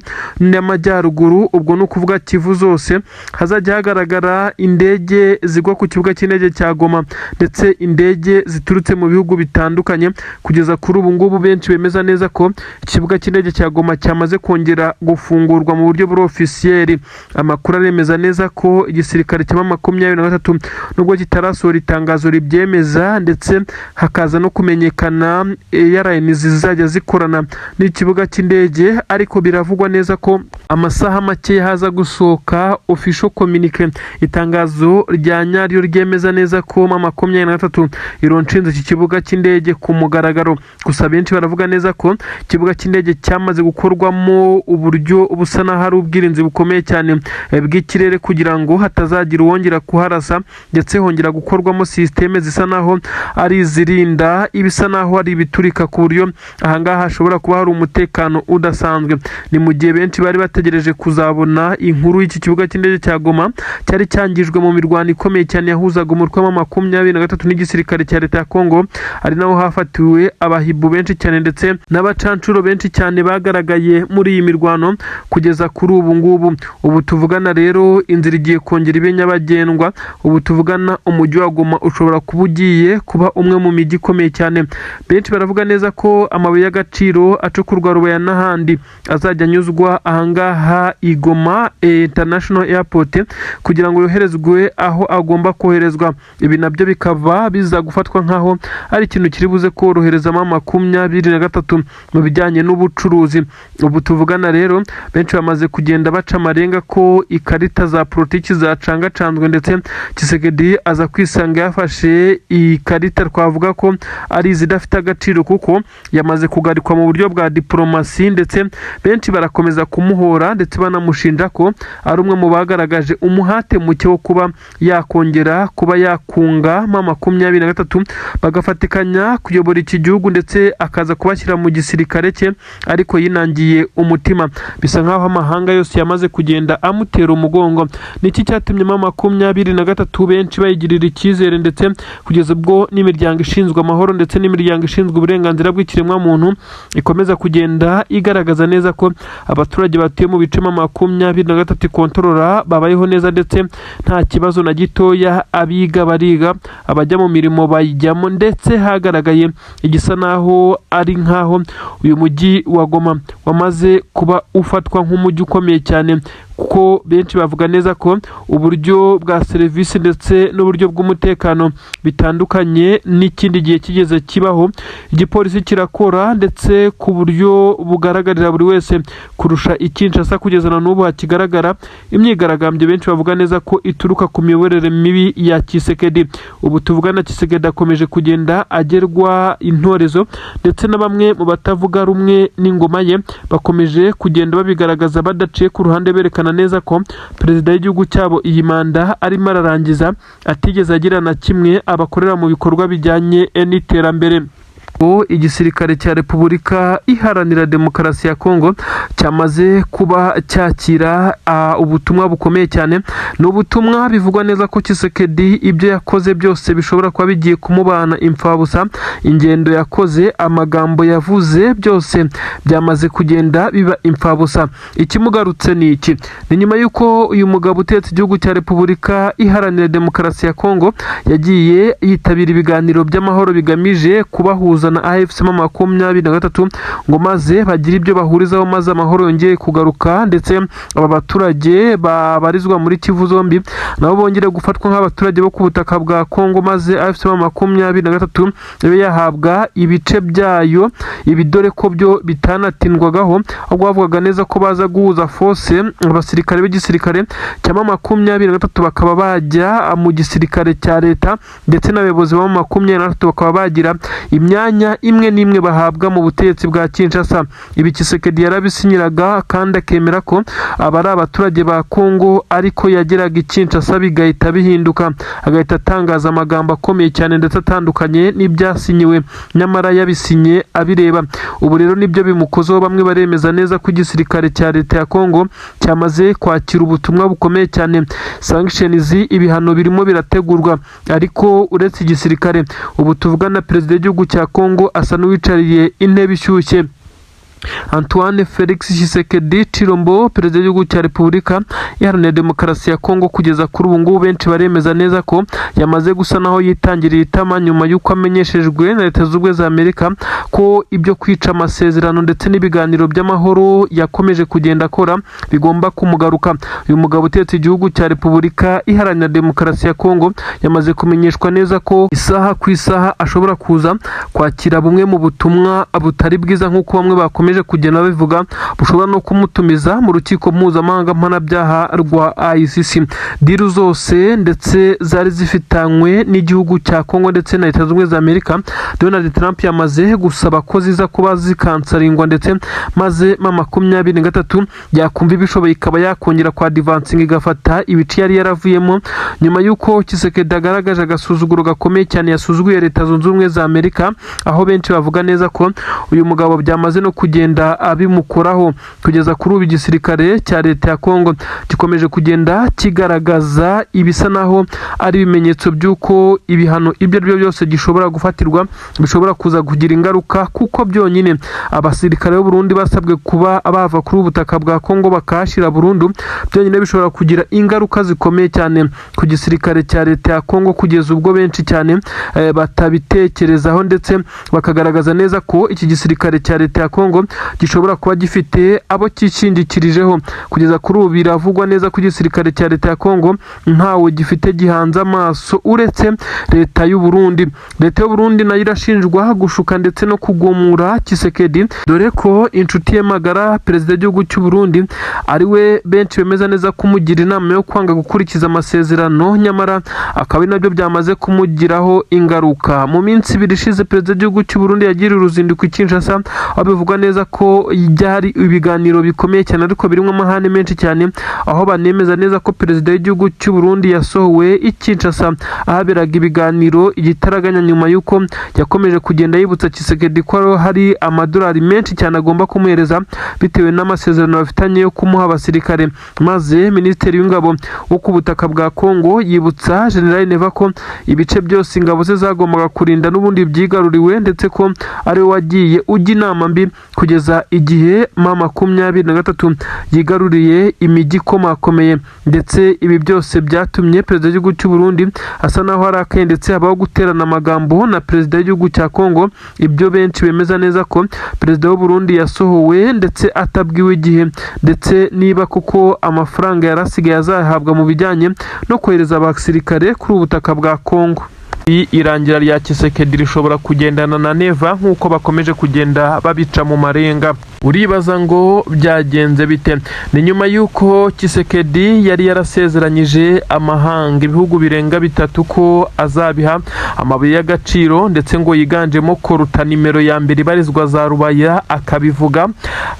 n'Amajyaruguru, ubwo ni ukuvuga Kivu zose, hazajya hagaragara indege zigwa ku kibuga cy'indege cya Goma ndetse indege ziturutse mu bihugu bitandukanye. Kugeza kuri ubu ngubu benshi bemeza neza ko ikibuga cy'indege cya Goma cyamaze kongera gufungurwa mu buryo buri officiel. Amakuru aremeza neza ko igisirikare cya 23, nubwo kitarasohora itangazo ribyemeza, ndetse hakaza no kumenyekana airlines zizajya zikorana n'ikibuga cy'indege, ariko biravugwa neza ko amasaha make haza gusohoka official communique, itangazo rya nyaryo ryemeza neza ko M23 ironshinze iki kibuga cy'indege ku mugaragaro. Gusa benshi baravuga neza ko ikibuga cy'indege cyamaze gukorwamo uburyo busa n'aho ari ubwirinzi bukomeye cyane bw'ikirere, kugira ngo hatazagira uwongera kuharasa, ndetse hongera gukorwamo sisiteme zisa naho ari izirinda ibisa naho ari ibiturika, ku buryo ahangaha hashobora kuba hari umutekano udasanzwe. Ni mu gihe benshi bari bategereje kuzabona inkuru y'iki kibuga cy'indege cya Goma cyari cyangijwe mu mirwano ikomeye cyane yahuzaga umutwe wa 23 n'igisirikare cya leta ya Kongo, ari naho hafatiwe abahibu benshi cyane ndetse n'abacancuro benshi cyane bagaragaye muri iyi mirwano. Kugeza kuri ubu ngubu, ubu tuvugana rero, inzira igiye kongera ibe nyabagendwa. Ubu tuvugana umujyi wa Goma ushobora kuba ugiye kuba umwe mu mijyi ikomeye cyane. Benshi baravuga neza ko amabuye y'agaciro acukurwa Rubaya n'ahandi azajya anyuzwa ahangaha i Goma International Airport kugira ngo yoherezwe aho agomba koherezwa. Ibi nabyo bikaba biza gufatwa nk'aho ari ikintu kiri buze korohereza M23 mu bijyanye n'ubucuruzi. Ubu tuvugana rero benshi bamaze kugenda baca amarenga ko ikarita za politiki zacangacanzwe, ndetse Tshisekedi aza kwisanga yafashe ikarita twavuga ko ari izidafite agaciro, kuko yamaze kugarikwa mu buryo bwa diporomasi, ndetse benshi barakomeza kumuhora ndetse banamushinja ko ari umwe mu bagaragaje umuhate muke wo kuba yakongera kuba yakunga M23 bagafatikanya kuyobora iki gihugu, ndetse akaza kubashyira mu gisirikare cye, ariko yinangiye umutima. Bisa nk'aho amahanga yose yamaze kugenda amutera umugongo. Niki cyatumye M23 benshi bayigirira icyizere, ndetse kugeza ubwo n'imiryango ishinzwe amahoro ndetse n'imiryango ishinzwe uburenganzira bw'ikiremwamuntu ikomeza kugenda igaragaza neza ko abaturage batuye mu bice M23 ikontorora babayeho neza ndetse nta kibazo na gitoya? Abiga bariga, abajya mu mirimo bayijyamo, ndetse hagaragaye igisa naho ari nkaho uyu mujyi wa Goma wamaze kuba ufatwa nk'umujyi ukomeye cyane, kuko benshi bavuga neza ko uburyo bwa serivisi ndetse n'uburyo bw'umutekano bitandukanye n'ikindi gihe kigeze kibaho. Igipolisi kirakora ndetse ku buryo bugaragarira buri wese kurusha i Kinshasa. Kugeza na n'ubu hakigaragara imyigaragambyo benshi bavuga neza ko ituruka ku miyoborere mibi ya Tshisekedi. Ubu tuvugana Tshisekedi akomeje kugenda agerwa intorezo, ndetse na bamwe mu batavuga rumwe n'ingoma ye bakomeje kugenda babigaragaza badaciye ku ruhande, berekana neza ko perezida w'igihugu cyabo iyi manda arimo ararangiza atigeze agira na kimwe abakorera mu bikorwa bijyanye n'iterambere. Igisirikare cya Repubulika Iharanira Demokarasi ya Kongo cyamaze kuba cyakira ubutumwa bukomeye cyane. Ni ubutumwa bivugwa neza ko Tshisekedi ibyo yakoze byose bishobora kuba bigiye kumubana imfabusa. Ingendo yakoze, amagambo yavuze, byose byamaze kugenda biba imfabusa. Ikimugarutse ni iki? Ni nyuma y'uko uyu mugabo utetse igihugu cya Repubulika Iharanira Demokarasi ya Kongo yagiye yitabira ibiganiro by'amahoro bigamije kubahuza na AFC M23, ngo maze bagire ibyo bahurizaho, maze amahoro yongeye kugaruka, ndetse aba baturage babarizwa muri Kivu zombi nabo bongere gufatwa nk'abaturage bo ku butaka bwa Kongo, maze AFC M23 ibe yahabwa ibice byayo. Ibi dore ko byo bitanatindwagaho, ahubwo bavugaga neza ko baza guhuza force, abasirikare b'igisirikare cya M23 bakaba bajya mu gisirikare cya leta, ndetse n'abayobozi ba M23 bakaba bagira imyanya imwe n'imwe bahabwa mu butegetsi bwa Kinshasa. Ibi Tshisekedi yarabisinyiraga kandi akemera ko aba ari abaturage ba Kongo, ariko yageraga i Kinshasa bigahita bihinduka, agahita atangaza amagambo akomeye cyane ndetse atandukanye n'ibyasinyiwe, nyamara yabisinye abireba. Ubu rero nibyo bimukozeho. Bamwe baremeza neza ko igisirikare cya leta ya Kongo cyamaze kwakira ubutumwa bukomeye cyane. Sanctions, ibihano birimo birategurwa. Ariko uretse igisirikare, ubu tuvugana perezida w'igihugu cya Kongo asa n'uwicariye intebe ishyushye. Antoine Felix Tshisekedi Tshilombo, perezida w'igihugu cya Repubulika Iharanira Demokarasi ya Kongo, kugeza kuri ubu ngubu benshi baremeza neza ko yamaze gusa naho yitangiriye itama, nyuma y'uko amenyeshejwe na Leta Zunze Ubumwe za Amerika ko ibyo kwica amasezerano ndetse n'ibiganiro by'amahoro yakomeje kugenda akora bigomba kumugaruka. Uyu mugabo utetse igihugu cya Repubulika Iharanira Demokarasi ya Kongo yamaze kumenyeshwa neza ko isaha ku isaha ashobora kuza kwakira bumwe mu butumwa butari bwiza, nk'uko bamwe bakomeje kugenda babivuga, bushobora no kumutumiza mu rukiko mpuzamahanga mpanabyaha rwa ICC. Deal zose ndetse zari zifitanywe n'igihugu cya Kongo ndetse na Leta Zunze Ubumwe za Amerika, Donald Trump yamaze gusaba ko ziza kuba zikansaringwa, ndetse maze M23 yakumva ibishoboye ikaba yakongera kwa advancing, igafata ibice yari yaravuyemo, nyuma y'uko Tshisekedi agaragaje agasuzuguro gakomeye cyane, yasuzuguye Leta Zunze Ubumwe za Amerika, aho benshi bavuga neza ko uyu mugabo byamaze no kugenda abimukoraho. Kugeza kuri ubu igisirikare cya leta ya Kongo gikomeje kugenda kigaragaza ibisa naho ari ibimenyetso by'uko ibihano ibyo ari byo byose gishobora gufatirwa bishobora kuza kugira ingaruka, kuko byonyine abasirikare b'u Burundi basabwe kuba bava kuri ubu butaka bwa Kongo bakahashyira burundu, byonyine bishobora kugira ingaruka zikomeye cyane ku gisirikare cya leta ya Kongo, kugeza ubwo benshi cyane batabitekerezaho, ndetse bakagaragaza neza ko iki gisirikare cya leta ya Kongo gishobora kuba gifite abo cyishingikirijeho. Kugeza kuri ubu biravugwa neza ko igisirikare cya leta ya Kongo ntawe gifite gihanze amaso uretse leta y'u Burundi. Leta y'u Burundi nayo irashinjwa gushuka ndetse no kugumura Tshisekedi, dore ko inshuti ye magara, perezida w'igihugu cy'u Burundi, ari we benshi bemeza neza kumugira inama yo kwanga gukurikiza amasezerano, nyamara akaba ari nabyo byamaze kumugiraho ingaruka. Mu minsi 2 ishize, perezida w'igihugu cy'u Burundi yagiriye uruzinduko i Kinshasa, aho bivugwa neza ko byari ibiganiro bikomeye cyane ariko birimo amahane menshi cyane, aho banemeza neza ko perezida w'igihugu cy'u Burundi yasohowe i Kinshasa ahaberaga ibiganiro igitaraganya, nyuma y'uko yakomeje kugenda yibutsa Tshisekedi ko hari amadolari menshi cyane agomba kumuhereza bitewe n'amasezerano bafitanye yo kumuha abasirikare. Maze minisitiri w'ingabo wo ku butaka bwa Kongo yibutsa General Neva ko ibice byose ingabo ze zagombaga kurinda n'ubundi byigaruriwe, ndetse ko ariwe wagiye ujya inama mbi kugeza igihe M23 yigaruriye imijyi ikomakomeye. Ndetse ibi byose byatumye perezida w'igihugu cy'u Burundi asa naho arakaye, ndetse habaho guterana amagambo na perezida w'igihugu cya Kongo. Ibyo benshi bemeza neza ko perezida w'u Burundi yasohowe ndetse atabwiwe igihe, ndetse niba koko amafaranga yarasigaye azahabwa mu bijyanye no kohereza abasirikare kuri ubu butaka bwa Kongo. Irangira rya Tshisekedi rishobora kugendana na Neva, nk'uko bakomeje kugenda babica mu marenga. Uribaza ngo byagenze bite? Ni nyuma y'uko Tshisekedi yari yarasezeranyije amahanga, ibihugu birenga bitatu, ko azabiha amabuye y'agaciro, ndetse ngo yiganjemo coltan nimero ya mbere ibarizwa za Rubaya, akabivuga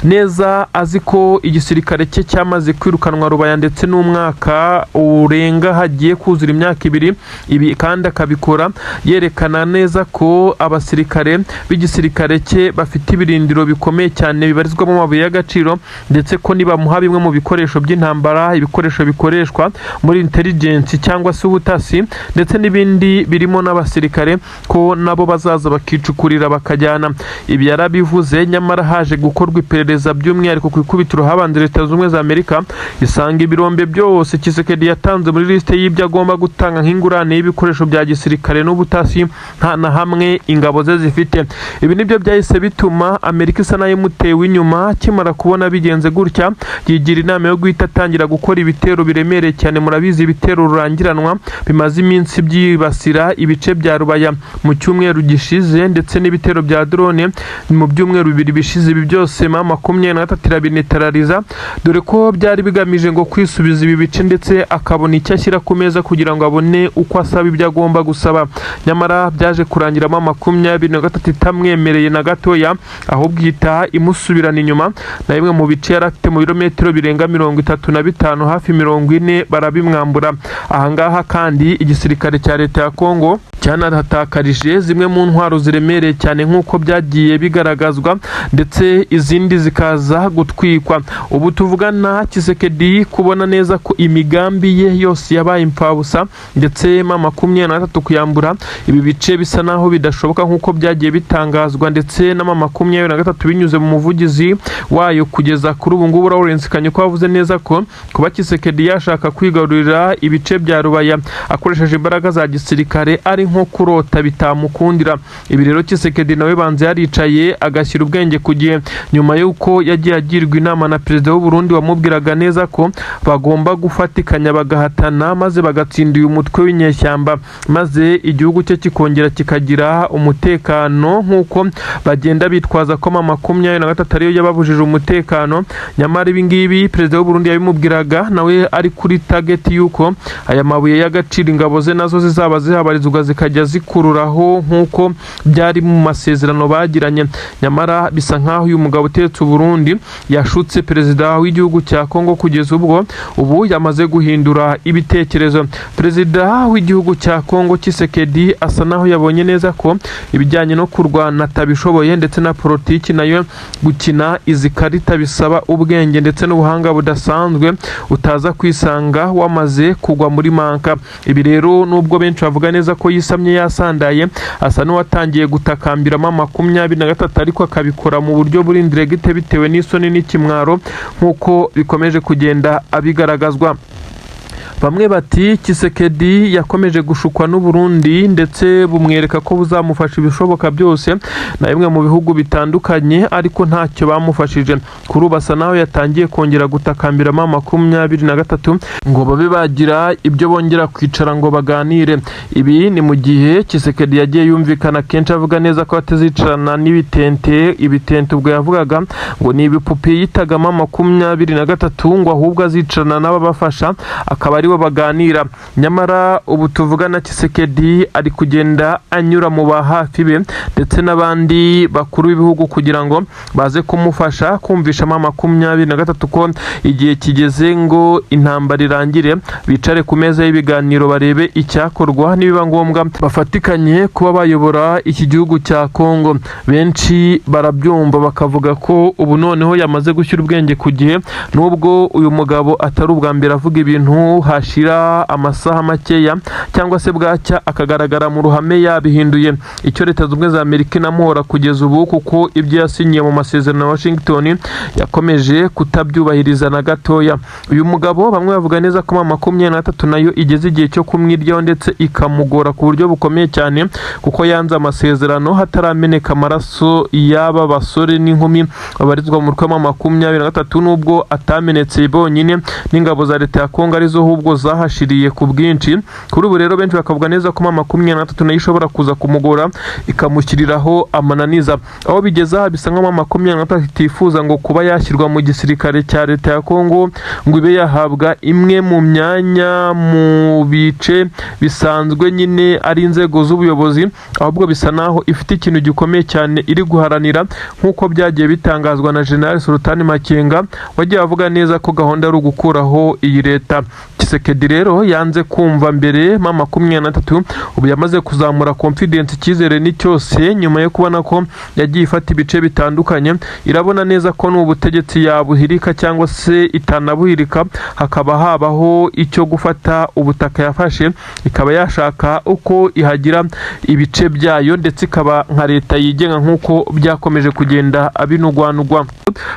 neza azi ko igisirikare cye cyamaze kwirukanwa Rubaya, ndetse n'umwaka urenga hagiye kuzura imyaka 2. Ibi kandi akabikora akabikora yerekana neza ko abasirikare b'igisirikare cye bafite ibirindiro bikomeye cyane bibarizwamo amabuye y'agaciro, ndetse ko nibamuha bimwe mu bikoresho by'intambara, ibikoresho bikoreshwa muri intelligence cyangwa se ubutasi, ndetse n'ibindi birimo n'abasirikare, ko nabo bazaza bakicukurira bakajyana. Ibi yarabivuze, nyamara haje gukorwa iperereza, by'umwihariko ku ikubitiro habanje Leta Zunze Ubumwe za Amerika, isanga ibirombe byose Tshisekedi yatanze muri lisite y'ibyo agomba gutanga nk'ingurane y'ibikoresho bya gisirikare n'ubutasi nta na hamwe ingabo ze zifite. Ibi nibyo byahise bituma Amerika isa nayo imutewe inyuma. Akimara kubona bigenze gutya, yigira inama yo guhita atangira gukora ibitero biremereye cyane. Murabizi, ibitero rurangiranwa bimaze iminsi byibasira ibice bya Rubaya mu cyumweru gishize, ndetse n'ibitero bya drone mu byumweru 2 bishize. Ibi byose M23 irabineutraliza, dore ko byari bigamije ngo kwisubiza ibi bice, ndetse akabona icyo ashyira ku meza kugira ngo abone uko asaba ibyo agomba gusaba. Nyamara byaje kurangira M23 itamwemereye na gatoya, ahubwo ihita imusubirana inyuma, na bimwe mu bice yari afite mu birometero birenga 35, hafi 40, barabimwambura. Ahangaha kandi igisirikare cya leta ya Kongo cyanahatakarije zimwe mu ntwaro ziremereye cyane nk'uko byagiye bigaragazwa, ndetse izindi zikaza gutwikwa. Ubu tuvugana, Tshisekedi kubona neza ko imigambi ye yose yabaye imfabusa, ndetse M23 kuyambura ibi bice bisa naho bidashoboka nk'uko byagiye bitangazwa ndetse na M23 binyuze mu muvugizi wayo kugeza kuri ubu ngubu, Lawrence Kanyuka, wavuze neza ko kuba Tshisekedi yashaka kwigarurira ibice bya Rubaya akoresheje imbaraga za gisirikare ari nko kurota, bitamukundira. Ibi rero Tshisekedi nawe banze yaricaye agashyira ubwenge ku gihe, nyuma y'uko yagiye agirwa inama na perezida w'u Burundi wamubwiraga neza ko bagomba gufatikanya bagahatana, maze bagatsinda uyu mutwe w'inyeshyamba, maze igihugu cye kikongera kikagira umutekano, nk'uko bagenda bitwaza ko M23 ariyo yababujije umutekano. Nyamara ibi ngibi perezida w'u Burundi yabimubwiraga nawe ari kuri target y'uko aya mabuye y'agaciro ingabo ze nazo zizaba zihabarizwa, zikajya zikururaho nk'uko byari mu masezerano bagiranye. Nyamara bisa nk'aho uyu mugabo uteretse u Burundi yashutse perezida w'igihugu cya Kongo, kugeza ubwo ubu yamaze guhindura ibitekerezo. Perezida w'igihugu cya Kongo Tshisekedi asa naho yabonye neza ko ibijyanye no kurwana atabishoboye, ndetse na politiki nayo gukina izi karita bisaba ubwenge ndetse n'ubuhanga budasanzwe, utaza kwisanga wamaze kugwa muri manka. Ibi rero, nubwo benshi bavuga neza ko yisamye yasandaye, asa n'uwatangiye gutakambira M23, ariko akabikora mu buryo buri indirect bitewe n'isoni n'ikimwaro nk'uko bikomeje kugenda abigaragazwa. Bamwe bati Tshisekedi yakomeje gushukwa n'u Burundi, ndetse bumwereka ko buzamufasha ibishoboka byose na bimwe mu bihugu bitandukanye, ariko ntacyo bamufashije. Kuri ubu asa naho yatangiye kongera gutakambira M23 ngo babe bagira ibyo bongera kwicara ngo baganire. Ibi ni mu gihe Tshisekedi yagiye yumvikana kenshi avuga neza ko atazicarana n'ibitente. Ibitente ubwo yavugaga ngo ni ibipupe yitaga M23, ngo ahubwo azicarana n'ababafasha akaba aribo baganira. Nyamara ubu tuvugana, Tshisekedi ari kugenda anyura mu ba hafi be ndetse n'abandi bakuru b'ibihugu kugira ngo baze kumufasha kumvisha M23 ko igihe kigeze ngo intambara irangire, bicare ku meza y'ibiganiro barebe icyakorwa, nibiba ngombwa bafatikanye kuba bayobora iki gihugu cya Kongo. Benshi barabyumva bakavuga ko ubu noneho yamaze gushyira ubwenge ku gihe, nubwo uyu mugabo atari ubwa mbere avuga ibintu hashira amasaha makeya cyangwa se bwacya akagaragara mu ruhame yabihinduye. Icyo Leta Zunze Ubumwe za Amerika inamuhora kugeza ubu, kuko ibyo yasinyiye mu masezerano ya Washington yakomeje kutabyubahiriza na gatoya. Uyu mugabo bamwe bavuga neza ko M23 nayo igeze igihe cyo kumwiryaho, ndetse ikamugora ku buryo bukomeye cyane, kuko yanze amasezerano hatarameneka amaraso y'aba basore n'inkumi babarizwa mu mutwe wa M23, nubwo atamenetse bonyine, n'ingabo za leta ya Kongo arizo ahubwo zahashiriye ku bwinshi. Kuri ubu rero benshi bakavuga neza ko M23 nayo ishobora kuza kumugora, ikamushyiriraho amananiza. Aho bigeze aha, bisa nkaho M23 itifuza ngo kuba yashyirwa mu gisirikare cya leta ya Kongo, ngo ibe yahabwa imwe mu myanya mu bice bisanzwe nyine ari inzego z'ubuyobozi, ahubwo bisa naho ifite ikintu gikomeye cyane iri guharanira, nk'uko byagiye bitangazwa na General Sultani Makenga wagiye avuga neza ko gahunda ari ugukuraho iyi leta. Tshisekedi Tshisekedi rero yanze kumva mbere M23, ubu yamaze kuzamura confidence, icyizere ni cyose, nyuma yo kubona ko yagiye ifata ibice bitandukanye. Irabona neza ko n'ubutegetsi yabuhirika cyangwa se itanabuhirika, hakaba habaho icyo gufata ubutaka yafashe, ikaba yashaka uko ihagira ibice byayo, ndetse ikaba nka leta yigenga nk'uko byakomeje kugenda binugwanugwa.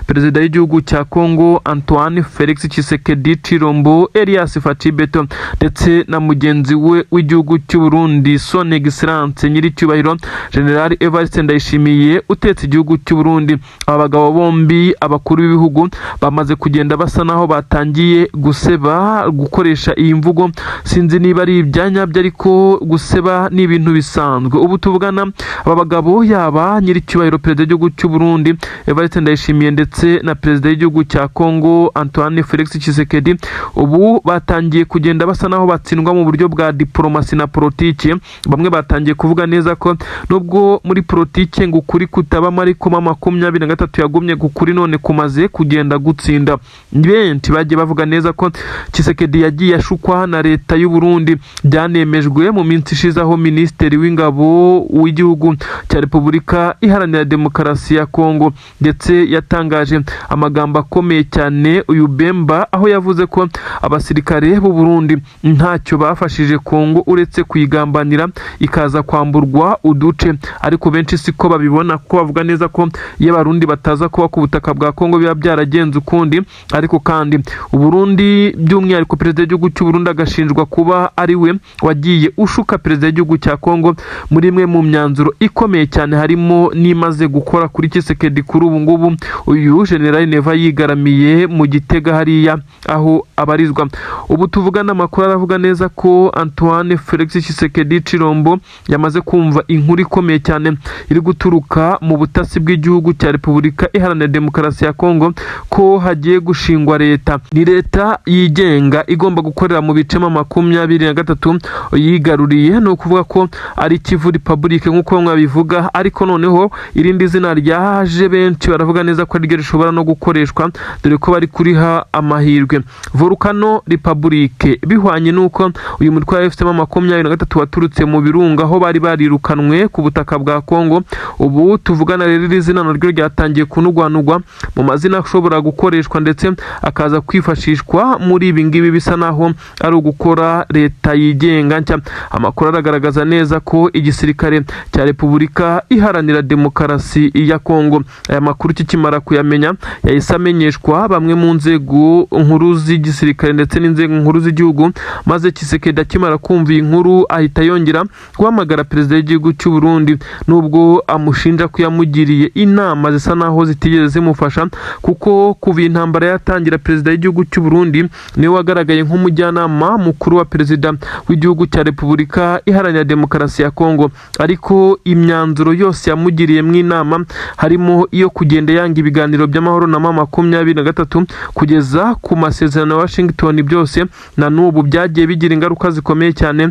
Perezida w'igihugu cya Congo Antoine Felix Tshisekedi Tshilombo Elias Fatshi Beto ndetse na mugenzi we w'igihugu cy'u Burundi, Son Excellence Nyiricyubahiro General Evariste Ndayishimiye utetse igihugu cy'u Burundi, aba bagabo bombi, abakuru b'ibihugu, bamaze kugenda basa naho batangiye guseba. Gukoresha iyi mvugo sinzi niba ari ibyanyabyo, ariko guseba ni ibintu bisanzwe. Ubu tuvugana, aba bagabo, yaba Nyiricyubahiro perezida w'igihugu cy'u Burundi Evariste Ndayishimiye ndetse na perezida w'igihugu cya Congo Antoine Felix Tshisekedi, ubu batangiye kugenda basa naho batsindwa mu buryo bwa diplomasi na politiki. Bamwe batangiye kuvuga neza ko nubwo muri politiki ngo ukuri kutabamo, ariko M23 yagumye kukuri none kumaze kugenda gutsinda. Benshi bagiye bavuga neza ko Tshisekedi yagiye ashukwa na leta y'u Burundi. Byanemejwe mu minsi ishize aho minisitiri w'ingabo w'igihugu cya Repubulika Iharanira Demokarasi ya Kongo ndetse yatangaje amagambo akomeye cyane, uyu Bemba, aho yavuze ko abasirikare b'u Burundi ntacyo bafashije Kongo uretse kuyigambanira ikaza kwamburwa uduce. Ariko benshi siko babibona, kuko bavuga neza ko iyo Abarundi bataza kuba ku butaka bwa Kongo biba byaragenze ukundi. Ariko kandi Uburundi, by'umwihariko perezida w'igihugu cy'u Burundi, agashinjwa kuba ari we wagiye ushuka perezida w'igihugu cya Kongo muri imwe mu myanzuro ikomeye cyane, harimo n'imaze gukora kuri Tshisekedi. Kuri ubu ngubu uyu General Neva yigaramiye mu Gitega hariya aho abarizwa. Ubu tuvugana, amakuru aravuga neza ko Antoine Felix Tshisekedi Tshilombo yamaze kumva inkuru ikomeye cyane iri guturuka mu butasi bw'igihugu cya Repubulika Iharanira Demokarasi ya Kongo, ko hagiye gushingwa leta. Ni leta yigenga igomba gukorera mu bice M23 yigaruriye, ni ukuvuga ko ari Kivu Republic nk'uko bamwe babivuga. Ariko noneho irindi zina ryaje, benshi baravuga neza ko ariryo rishobora no gukoreshwa, dore ko bari kuriha amahirwe, Volcano Republic, bihwanye n'uko uyu mutwe wa AFC M23 waturutse mu birunga aho bari barirukanwe ku butaka bwa Kongo. Ubu tuvugana rero, iri zina naryo ryatangiye kunugwanugwa mu mazina ashobora gukoreshwa ndetse akaza kwifashishwa muri ibi ngibi bisa naho ari ugukora leta yigenga nshya. Amakuru aragaragaza neza ko igisirikare cya Repubulika Iharanira Demokarasi ya Kongo, aya makuru kikimara kuyamenya, yahise amenyeshwa bamwe mu nzego nkuru z'igisirikare ndetse n'inzego nkuru z'igihugu, maze Tshisekedi akimara kumva iyi nkuru ahita yongera guhamagara perezida w'igihugu cy'u Burundi, nubwo amushinja ko yamugiriye inama zisa naho zitigeze zimufasha, kuko kuva iyi ntambara yatangira, perezida w'igihugu cy'u Burundi niwe wagaragaye nk'umujyanama mukuru wa perezida w'igihugu cya Repubulika Iharanira Demokarasi ya Kongo. Ariko imyanzuro yose yamugiriyemo inama, harimo iyo kugenda yanga ibiganiro by'amahoro na M23 kugeza ku masezerano ya Washington, byose na n'ubu byagiye bigira ingaruka zikomeye cyane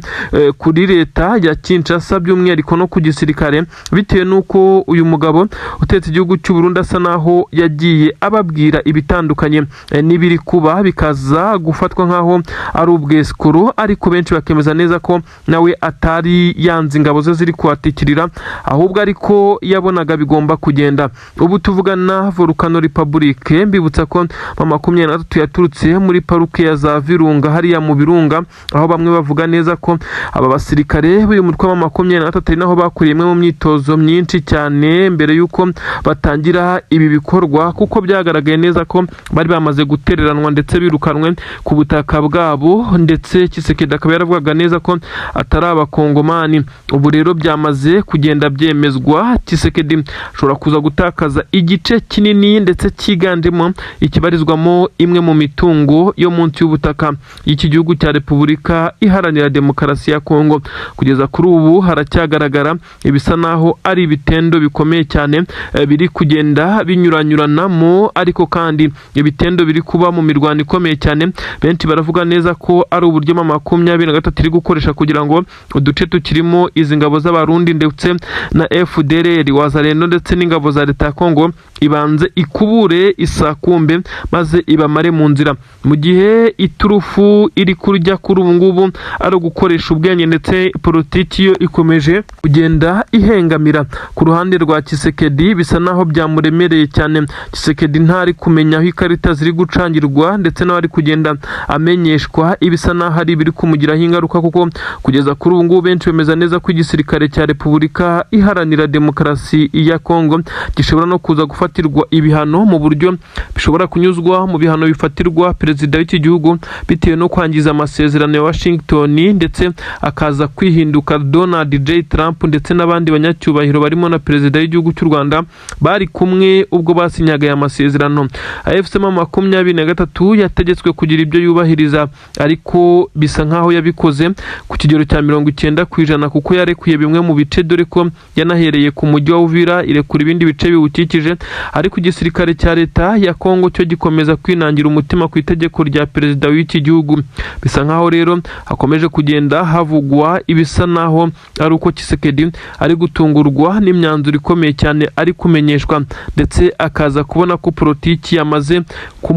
kuri leta ya Kinshasa, by'umwihariko no ku gisirikare, bitewe n'uko uyu mugabo utetse igihugu cy'u Burundi asa naho yagiye ababwira ibitandukanye n'ibiri kuba, bikaza gufatwa nk'aho ari ubwesikoro. Ariko benshi bakemeza neza ko nawe atari yanze ingabo ze ziri kuhatikirira, ahubwo ariko yabonaga bigomba kugenda. Ubu tuvugana, Volcano Republic, mbibutsa ko M23 yaturutse muri parike ya za Virunga hariya mu birunga, aho bamwe bavuga neza ko aba basirikare b'uyu mutwe wa M23 ari naho bakuriye imwe mu myitozo myinshi cyane mbere y'uko batangira ibi bikorwa, kuko byagaragaye neza ko bari bamaze gutereranwa ndetse birukanwe ku butaka bwabo, ndetse Tshisekedi akaba yaravugaga neza ko atari Abakongomani. Ubu rero byamaze kugenda byemezwa, Tshisekedi ashobora kuza gutakaza igice kinini ndetse cyiganjemo ikibarizwamo imwe mu mitungo yo munsi y'ubutaka y'iki gihugu cya Repubulika Iharanira Demokarasi ya Kongo. Kugeza kuri ubu haracyagaragara ibisa naho ari ibitendo bikomeye cyane biri kugenda binyuranyuranamo. Ariko kandi ibitendo biri kuba mu mirwano ikomeye cyane, benshi baravuga neza ko ari uburyo M23 iri gukoresha kugira ngo uduce tukirimo izi ngabo z'Abarundi ndetse na FDLR, Wazalendo ndetse n'ingabo za leta ya Kongo ibanze ikubure isakumbe, maze ibamare mu nzira, mu gihe iturufu Iturufu iri kurya kuri ubu ngubu ari ugukoresha ubwenge, ndetse politiki yo ikomeje kugenda ihengamira ku ruhande rwa Tshisekedi. Bisa naho byamuremereye cyane. Tshisekedi ntari kumenya aho ikarita ziri gucangirwa, ndetse nawe ari kugenda amenyeshwa ibisa naho ari ibiri kumugiraho ingaruka, kuko kugeza kuri ubu ngubu benshi bemeza neza ko igisirikare cya Repubulika Iharanira Demokarasi ya Kongo gishobora no kuza gufatirwa ibihano mu buryo bishobora kunyuzwa mu bihano bifatirwa perezida w'iki gihugu, bitewe no kwangiza amasezerano ya Washington, ndetse akaza kwihinduka Donald J Trump ndetse n'abandi banyacyubahiro barimo na perezida w'igihugu cy'u Rwanda bari kumwe ubwo basinyaga aya masezerano. AFC M23 yategetswe kugira ibyo yubahiriza, ariko bisa nkaho yabikoze ku kigero cya 90%, kuko yarekuye bimwe mu bice, dore ko yanahereye ku mujyi wa Uvira irekura ibindi bice biwukikije, ariko igisirikare cya leta ya Kongo cyo gikomeza kwinangira umutima ku itegeko rya perezida w'iki gihugu. Bisa nkaho rero hakomeje kugenda havugwa ibisa naho ari uko Tshisekedi ari gutungurwa n'imyanzuro ikomeye cyane ari kumenyeshwa, ndetse akaza kubona ko politiki yamaze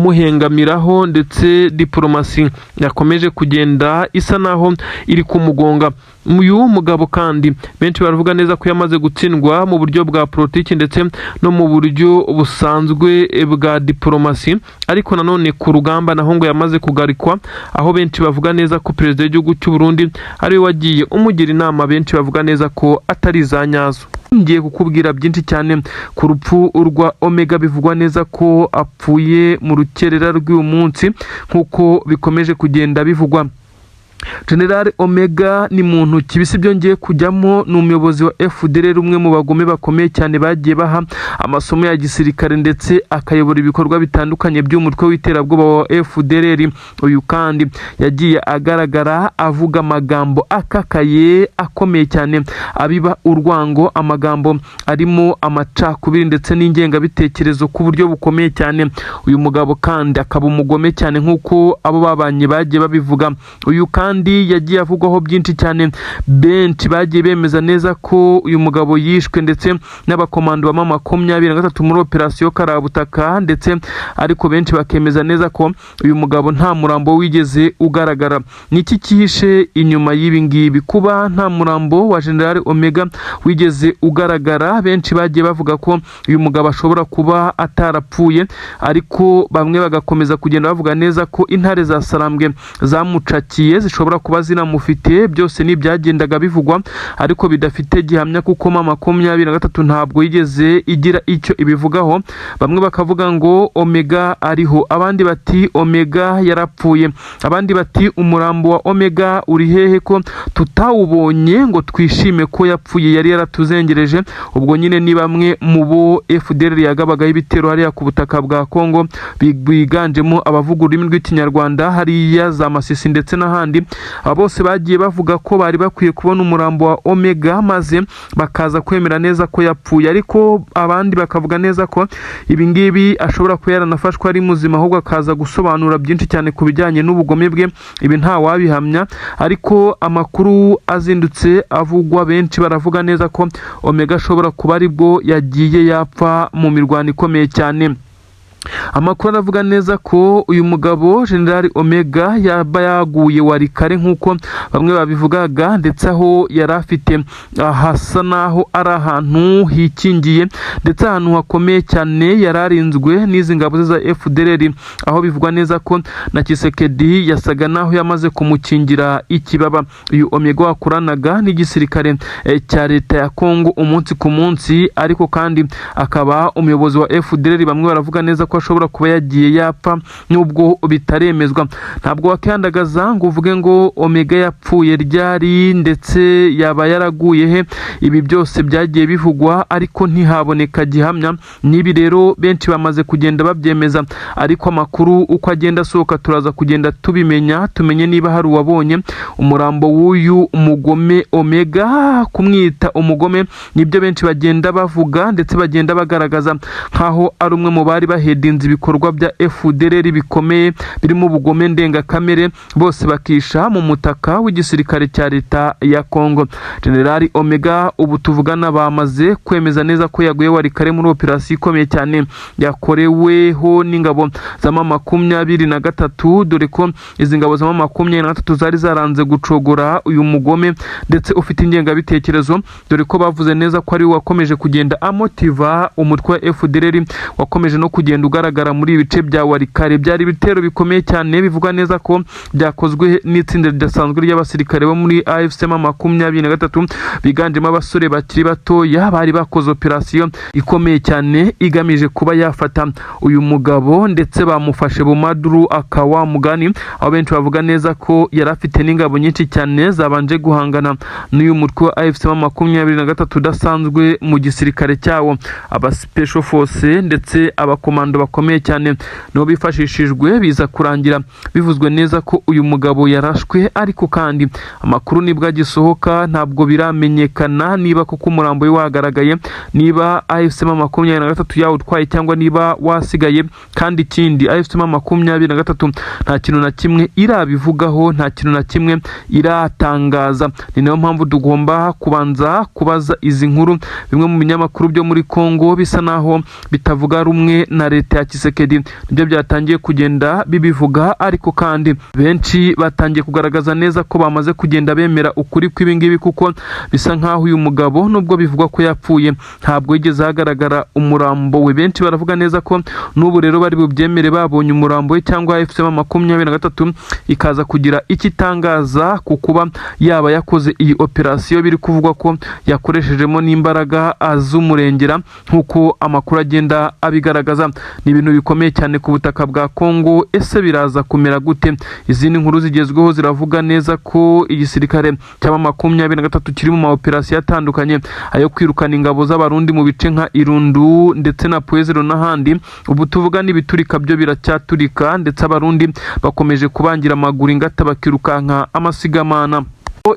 kumuhengamiraho, ndetse diporomasi yakomeje kugenda isa naho iri kumugonga. Uyu mugabo kandi benshi baravuga neza ko yamaze gutsindwa mu buryo bwa politiki ndetse no mu buryo busanzwe bwa diporomasi, ariko nanone ku rugamba naho ngo yamaze kugarikwa, aho benshi bavuga neza ko perezida w'igihugu cy'u Burundi ariwe wagiye umugira inama, benshi bavuga neza ko atari iza nyazo. Ngiye kukubwira byinshi cyane ku rupfu rwa Omega, bivugwa neza ko apfuye mu rukerera rw'uyu munsi nk'uko bikomeje kugenda bivugwa. General Omega ni muntu ki? Bisi byongeye kujyamo, ni umuyobozi wa FDLR, umwe mu bagome bakomeye cyane bagiye baha amasomo ya gisirikare, ndetse akayobora ibikorwa bitandukanye by'umutwe w'iterabwoba wa FDLR. Uyu kandi yagiye agaragara avuga amagambo akakaye akomeye cyane, abiba urwango, amagambo arimo amacakubiri ndetse n'ingengabitekerezo ku buryo bukomeye cyane. Uyu mugabo kandi akaba umugome cyane nk'uko abo babanye bagiye babivuga. Uyu kandi yagiye avugwaho byinshi cyane. Benshi bagiye bemeza neza ko uyu mugabo yishwe ndetse n'abakomando ba M23 muri operasiyo Karabutaka, ndetse ariko benshi bakemeza neza ko uyu mugabo nta murambo wigeze ugaragara. Niki cyihishe inyuma y'ibi ngibi, kuba nta murambo wa General Omega wigeze ugaragara? Benshi bagiye bavuga ko uyu mugabo ashobora kuba atarapfuye, ariko bamwe bagakomeza kugenda bavuga neza ko intare za Sarambwe zamucakiye, zishobora kuba zinamufite. Byose ni ibyagendaga bivugwa ariko bidafite gihamya, kuko M23 ntabwo yigeze igira icyo ibivugaho. Bamwe bakavuga ngo Omega ariho, abandi bati Omega yarapfuye, abandi bati umurambo wa Omega uri hehe ko tutawubonye ngo twishime ko yapfuye, yari yaratuzengereje? Ubwo nyine ni bamwe mu bo FDLR yagabagaho ibitero hariya ku butaka bwa Kongo, biganjemo abavuga ururimi rw'Ikinyarwanda hariya za Masisi ndetse n'ahandi. Aba bose bagiye bavuga ko bari bakwiye kubona umurambo wa Omega maze bakaza kwemera neza ko yapfuye, ariko abandi bakavuga neza ko ibi ngibi ashobora kuba yaranafashwe ari muzima, ahubwo akaza gusobanura byinshi cyane ku bijyanye n'ubugome bwe. Ibi nta wabihamya, ariko amakuru azindutse avugwa, benshi baravuga neza ko Omega ashobora kuba aribwo yagiye yapfa mu mirwano ikomeye cyane. Amakuru aravuga neza ko uyu mugabo General Omega yaba yaguye Walikale nk'uko bamwe babivugaga, ndetse aho yari afite hasa naho ari ahantu hikingiye, ndetse ahantu hakomeye cyane yari arinzwe n'izi ngabo ze za FDLR, aho bivugwa neza ko na Tshisekedi yasaga naho yamaze kumukingira ikibaba. Uyu Omega wakoranaga n'igisirikare cya leta ya Kongo umunsi ku munsi, ariko kandi akaba umuyobozi wa FDLR, bamwe baravuga neza ko ashobora kuba yagiye yapfa nubwo bitaremezwa. Ntabwo wakihandagaza ngo uvuge ngo Omega yapfuye ryari, ndetse yaba yaraguye he. Ibi byose byagiye bivugwa ariko ntihaboneka gihamya. N'ibi rero benshi bamaze kugenda babyemeza, ariko amakuru uko agenda asohoka turaza kugenda tubimenya, tumenye niba hari uwabonye umurambo w'uyu mugome Omega. Kumwita umugome nibyo benshi bagenda bavuga, ndetse bagenda bagaragaza nkaho ari umwe mu bari bahereye Baredinze ibikorwa bya FDLR bikomeye birimo ubugome ndengakamere, bose bakisha mu mutaka w'igisirikare cya leta ya Congo. General Omega ubu tuvugana bamaze kwemeza neza ko yaguye Walikale muri operasiyo ikomeye cyane yakoreweho n'ingabo za M23, dore ko izi ngabo za M23 zari zaranze gucogora uyu mugome ndetse ufite ingengabitekerezo, dore ko bavuze neza ko ari we wakomeje kugenda amotiva umutwe wa FDLR wakomeje no kugenda ugaragara muri ibi bice bya Walikale. Byari ibitero bikomeye cyane bivuga neza ko byakozwe n'itsinda ridasanzwe ry'abasirikare bo muri AFC M23 biganjemo abasore bakiri batoya, bari bakoze operasiyo ikomeye cyane igamije kuba yafata uyu mugabo, ndetse bamufashe bumaduru akawa mugani, aho benshi bavuga neza ko yari afite n'ingabo nyinshi cyane zabanje guhangana n'uyu mutwe wa AFC M23 udasanzwe mu gisirikare cyawo. Aba special force ndetse abakomando bakomeye cyane nibo bifashishijwe, biza kurangira bivuzwe neza ko uyu mugabo yarashwe. Ariko kandi amakuru nibwo agisohoka, ntabwo biramenyekana niba koko umurambo we wagaragaye, niba AFC M23 yawutwaye cyangwa niba wasigaye. Kandi ikindi, AFC M23 nta kintu na kimwe irabivugaho, nta kintu na kimwe iratangaza. Ni nayo mpamvu tugomba kubanza kubaza izi nkuru bimwe mu binyamakuru byo muri Congo bisa naho bitavuga rumwe na leta ya Tshisekedi, nibyo byatangiye kugenda bibivuga. Ariko kandi benshi batangiye kugaragaza neza ko bamaze kugenda bemera ukuri kw'ibingibi, kuko bisa nkaho uyu mugabo nubwo bivugwa ko yapfuye ntabwo yigeze hagaragara umurambo we. Benshi baravuga neza ko n'ubu rero bari bubyemere babonye umurambo we, cyangwa AFC M23 ikaza kugira icyo itangaza ku kuba yaba yakoze iyi operasiyo biri kuvugwa ko yakoreshejemo n'imbaraga z'umurengera nk'uko amakuru agenda abigaragaza. Ni ibintu bikomeye cyane ku butaka bwa Congo. Ese biraza kumera gute? Izindi nkuru zigezweho ziravuga neza ko igisirikare cya M23 kiri mu ma operasiyo atandukanye, ayo kwirukana ingabo z'Abarundi mu bice nka Irundu ndetse na Point Zéro n'ahandi. Ubu tuvuga n'ibiturika byo biracyaturika, ndetse Abarundi bakomeje kubangira amaguru ingata bakirukanka amasigamana.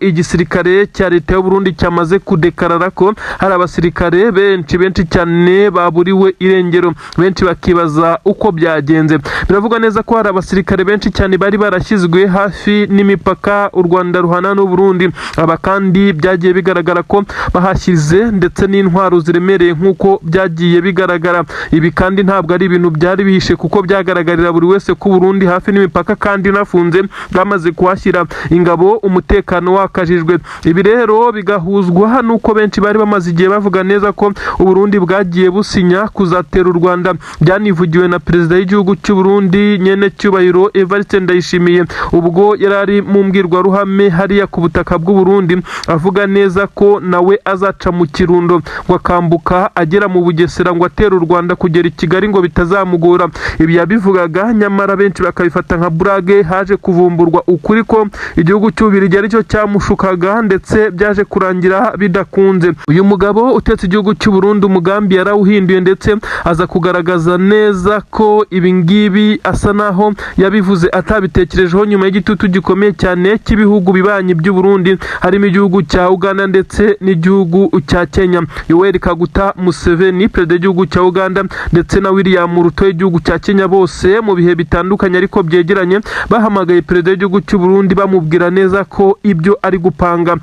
Igisirikare cya leta y'u Burundi cyamaze kudekarara ko hari abasirikare benshi benshi cyane baburiwe irengero, benshi bakibaza uko byagenze. Biravugwa neza ko hari abasirikare benshi cyane bari barashyizwe hafi n'imipaka u Rwanda ruhana n'u Burundi. Aba kandi byagiye bigaragara ko bahashyize ndetse n'intwaro ziremereye nk'uko byagiye bigaragara. Ibi kandi ntabwo ari ibintu byari bihishe, kuko byagaragarira buri wese ko Burundi hafi n'imipaka kandi inafunze bwamaze kuhashyira ingabo, umutekano wakajijwe. Ibi rero bigahuzwa n'uko benshi bari bamaze igihe bavuga neza ko Uburundi bwagiye businya kuzatera u Rwanda. Byanivugiwe na perezida w'igihugu cy'u Burundi nyene cyubahiro Evariste Ndayishimiye, ubwo yari ari mu mbwirwaruhame hariya ku butaka bw'u Burundi, avuga neza ko nawe azaca mu Kirundo ngo akambuka agera mu Bugesera ngo atera u Rwanda kugera i Kigali ngo bitazamugora. Ibi yabivugaga nyamara benshi bakabifata nka burage. Haje kuvumburwa ukuri ko igihugu cy'Ububiligi aricyo cyamushukaga, ndetse byaje kurangira bidakunze. Uyu mugabo utetse igihugu cy'u Burundi umugambi yarawuhinduye, ndetse aza kugaragaza neza ko ibi ngibi asa naho yabivuze atabitekerejeho, nyuma y'igitutu gikomeye cyane cy'ibihugu bibanyi by'u Burundi, harimo igihugu cya Uganda ndetse n'igihugu cya Kenya. Yoweri Kaguta Museveni, perezida w'igihugu cya Uganda, ndetse na William Ruto w'igihugu cya Kenya, bose mu bihe bitandukanye ariko byegeranye bahamagaye perezida w'igihugu cy'u Burundi, bamubwira neza ko ibyo ari gupanga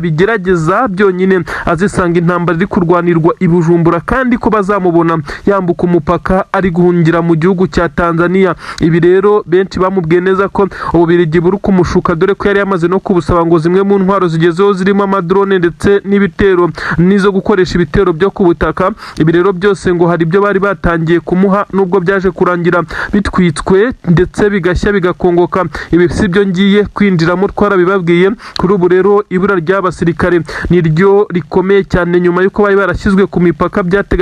nabigerageza byonyine azisanga intambara iri kurwanirwa i Bujumbura, kandi ko bazamubona yambuka umupaka ari guhungira mu gihugu cya Tanzania. Ibi rero benshi bamubwiye neza ko Ububiligi buri kumushuka, dore ko yari yamaze no kubusaba ngo zimwe mu ntwaro zigezeho zirimo amadrone ndetse n'ibitero n'izo gukoresha ibitero byo ku butaka. Ibi rero byose ngo hari ibyo bari batangiye kumuha, nubwo byaje kurangira bitwitswe ndetse bigashya bigakongoka. Ibi si byo ngiye kwinjiramo, twarabibabwiye. Kuri ubu rero ibura ry'abasirikare niryo rikomeye cyane nyuma y'uko bari barashyizwe ku mipaka byatega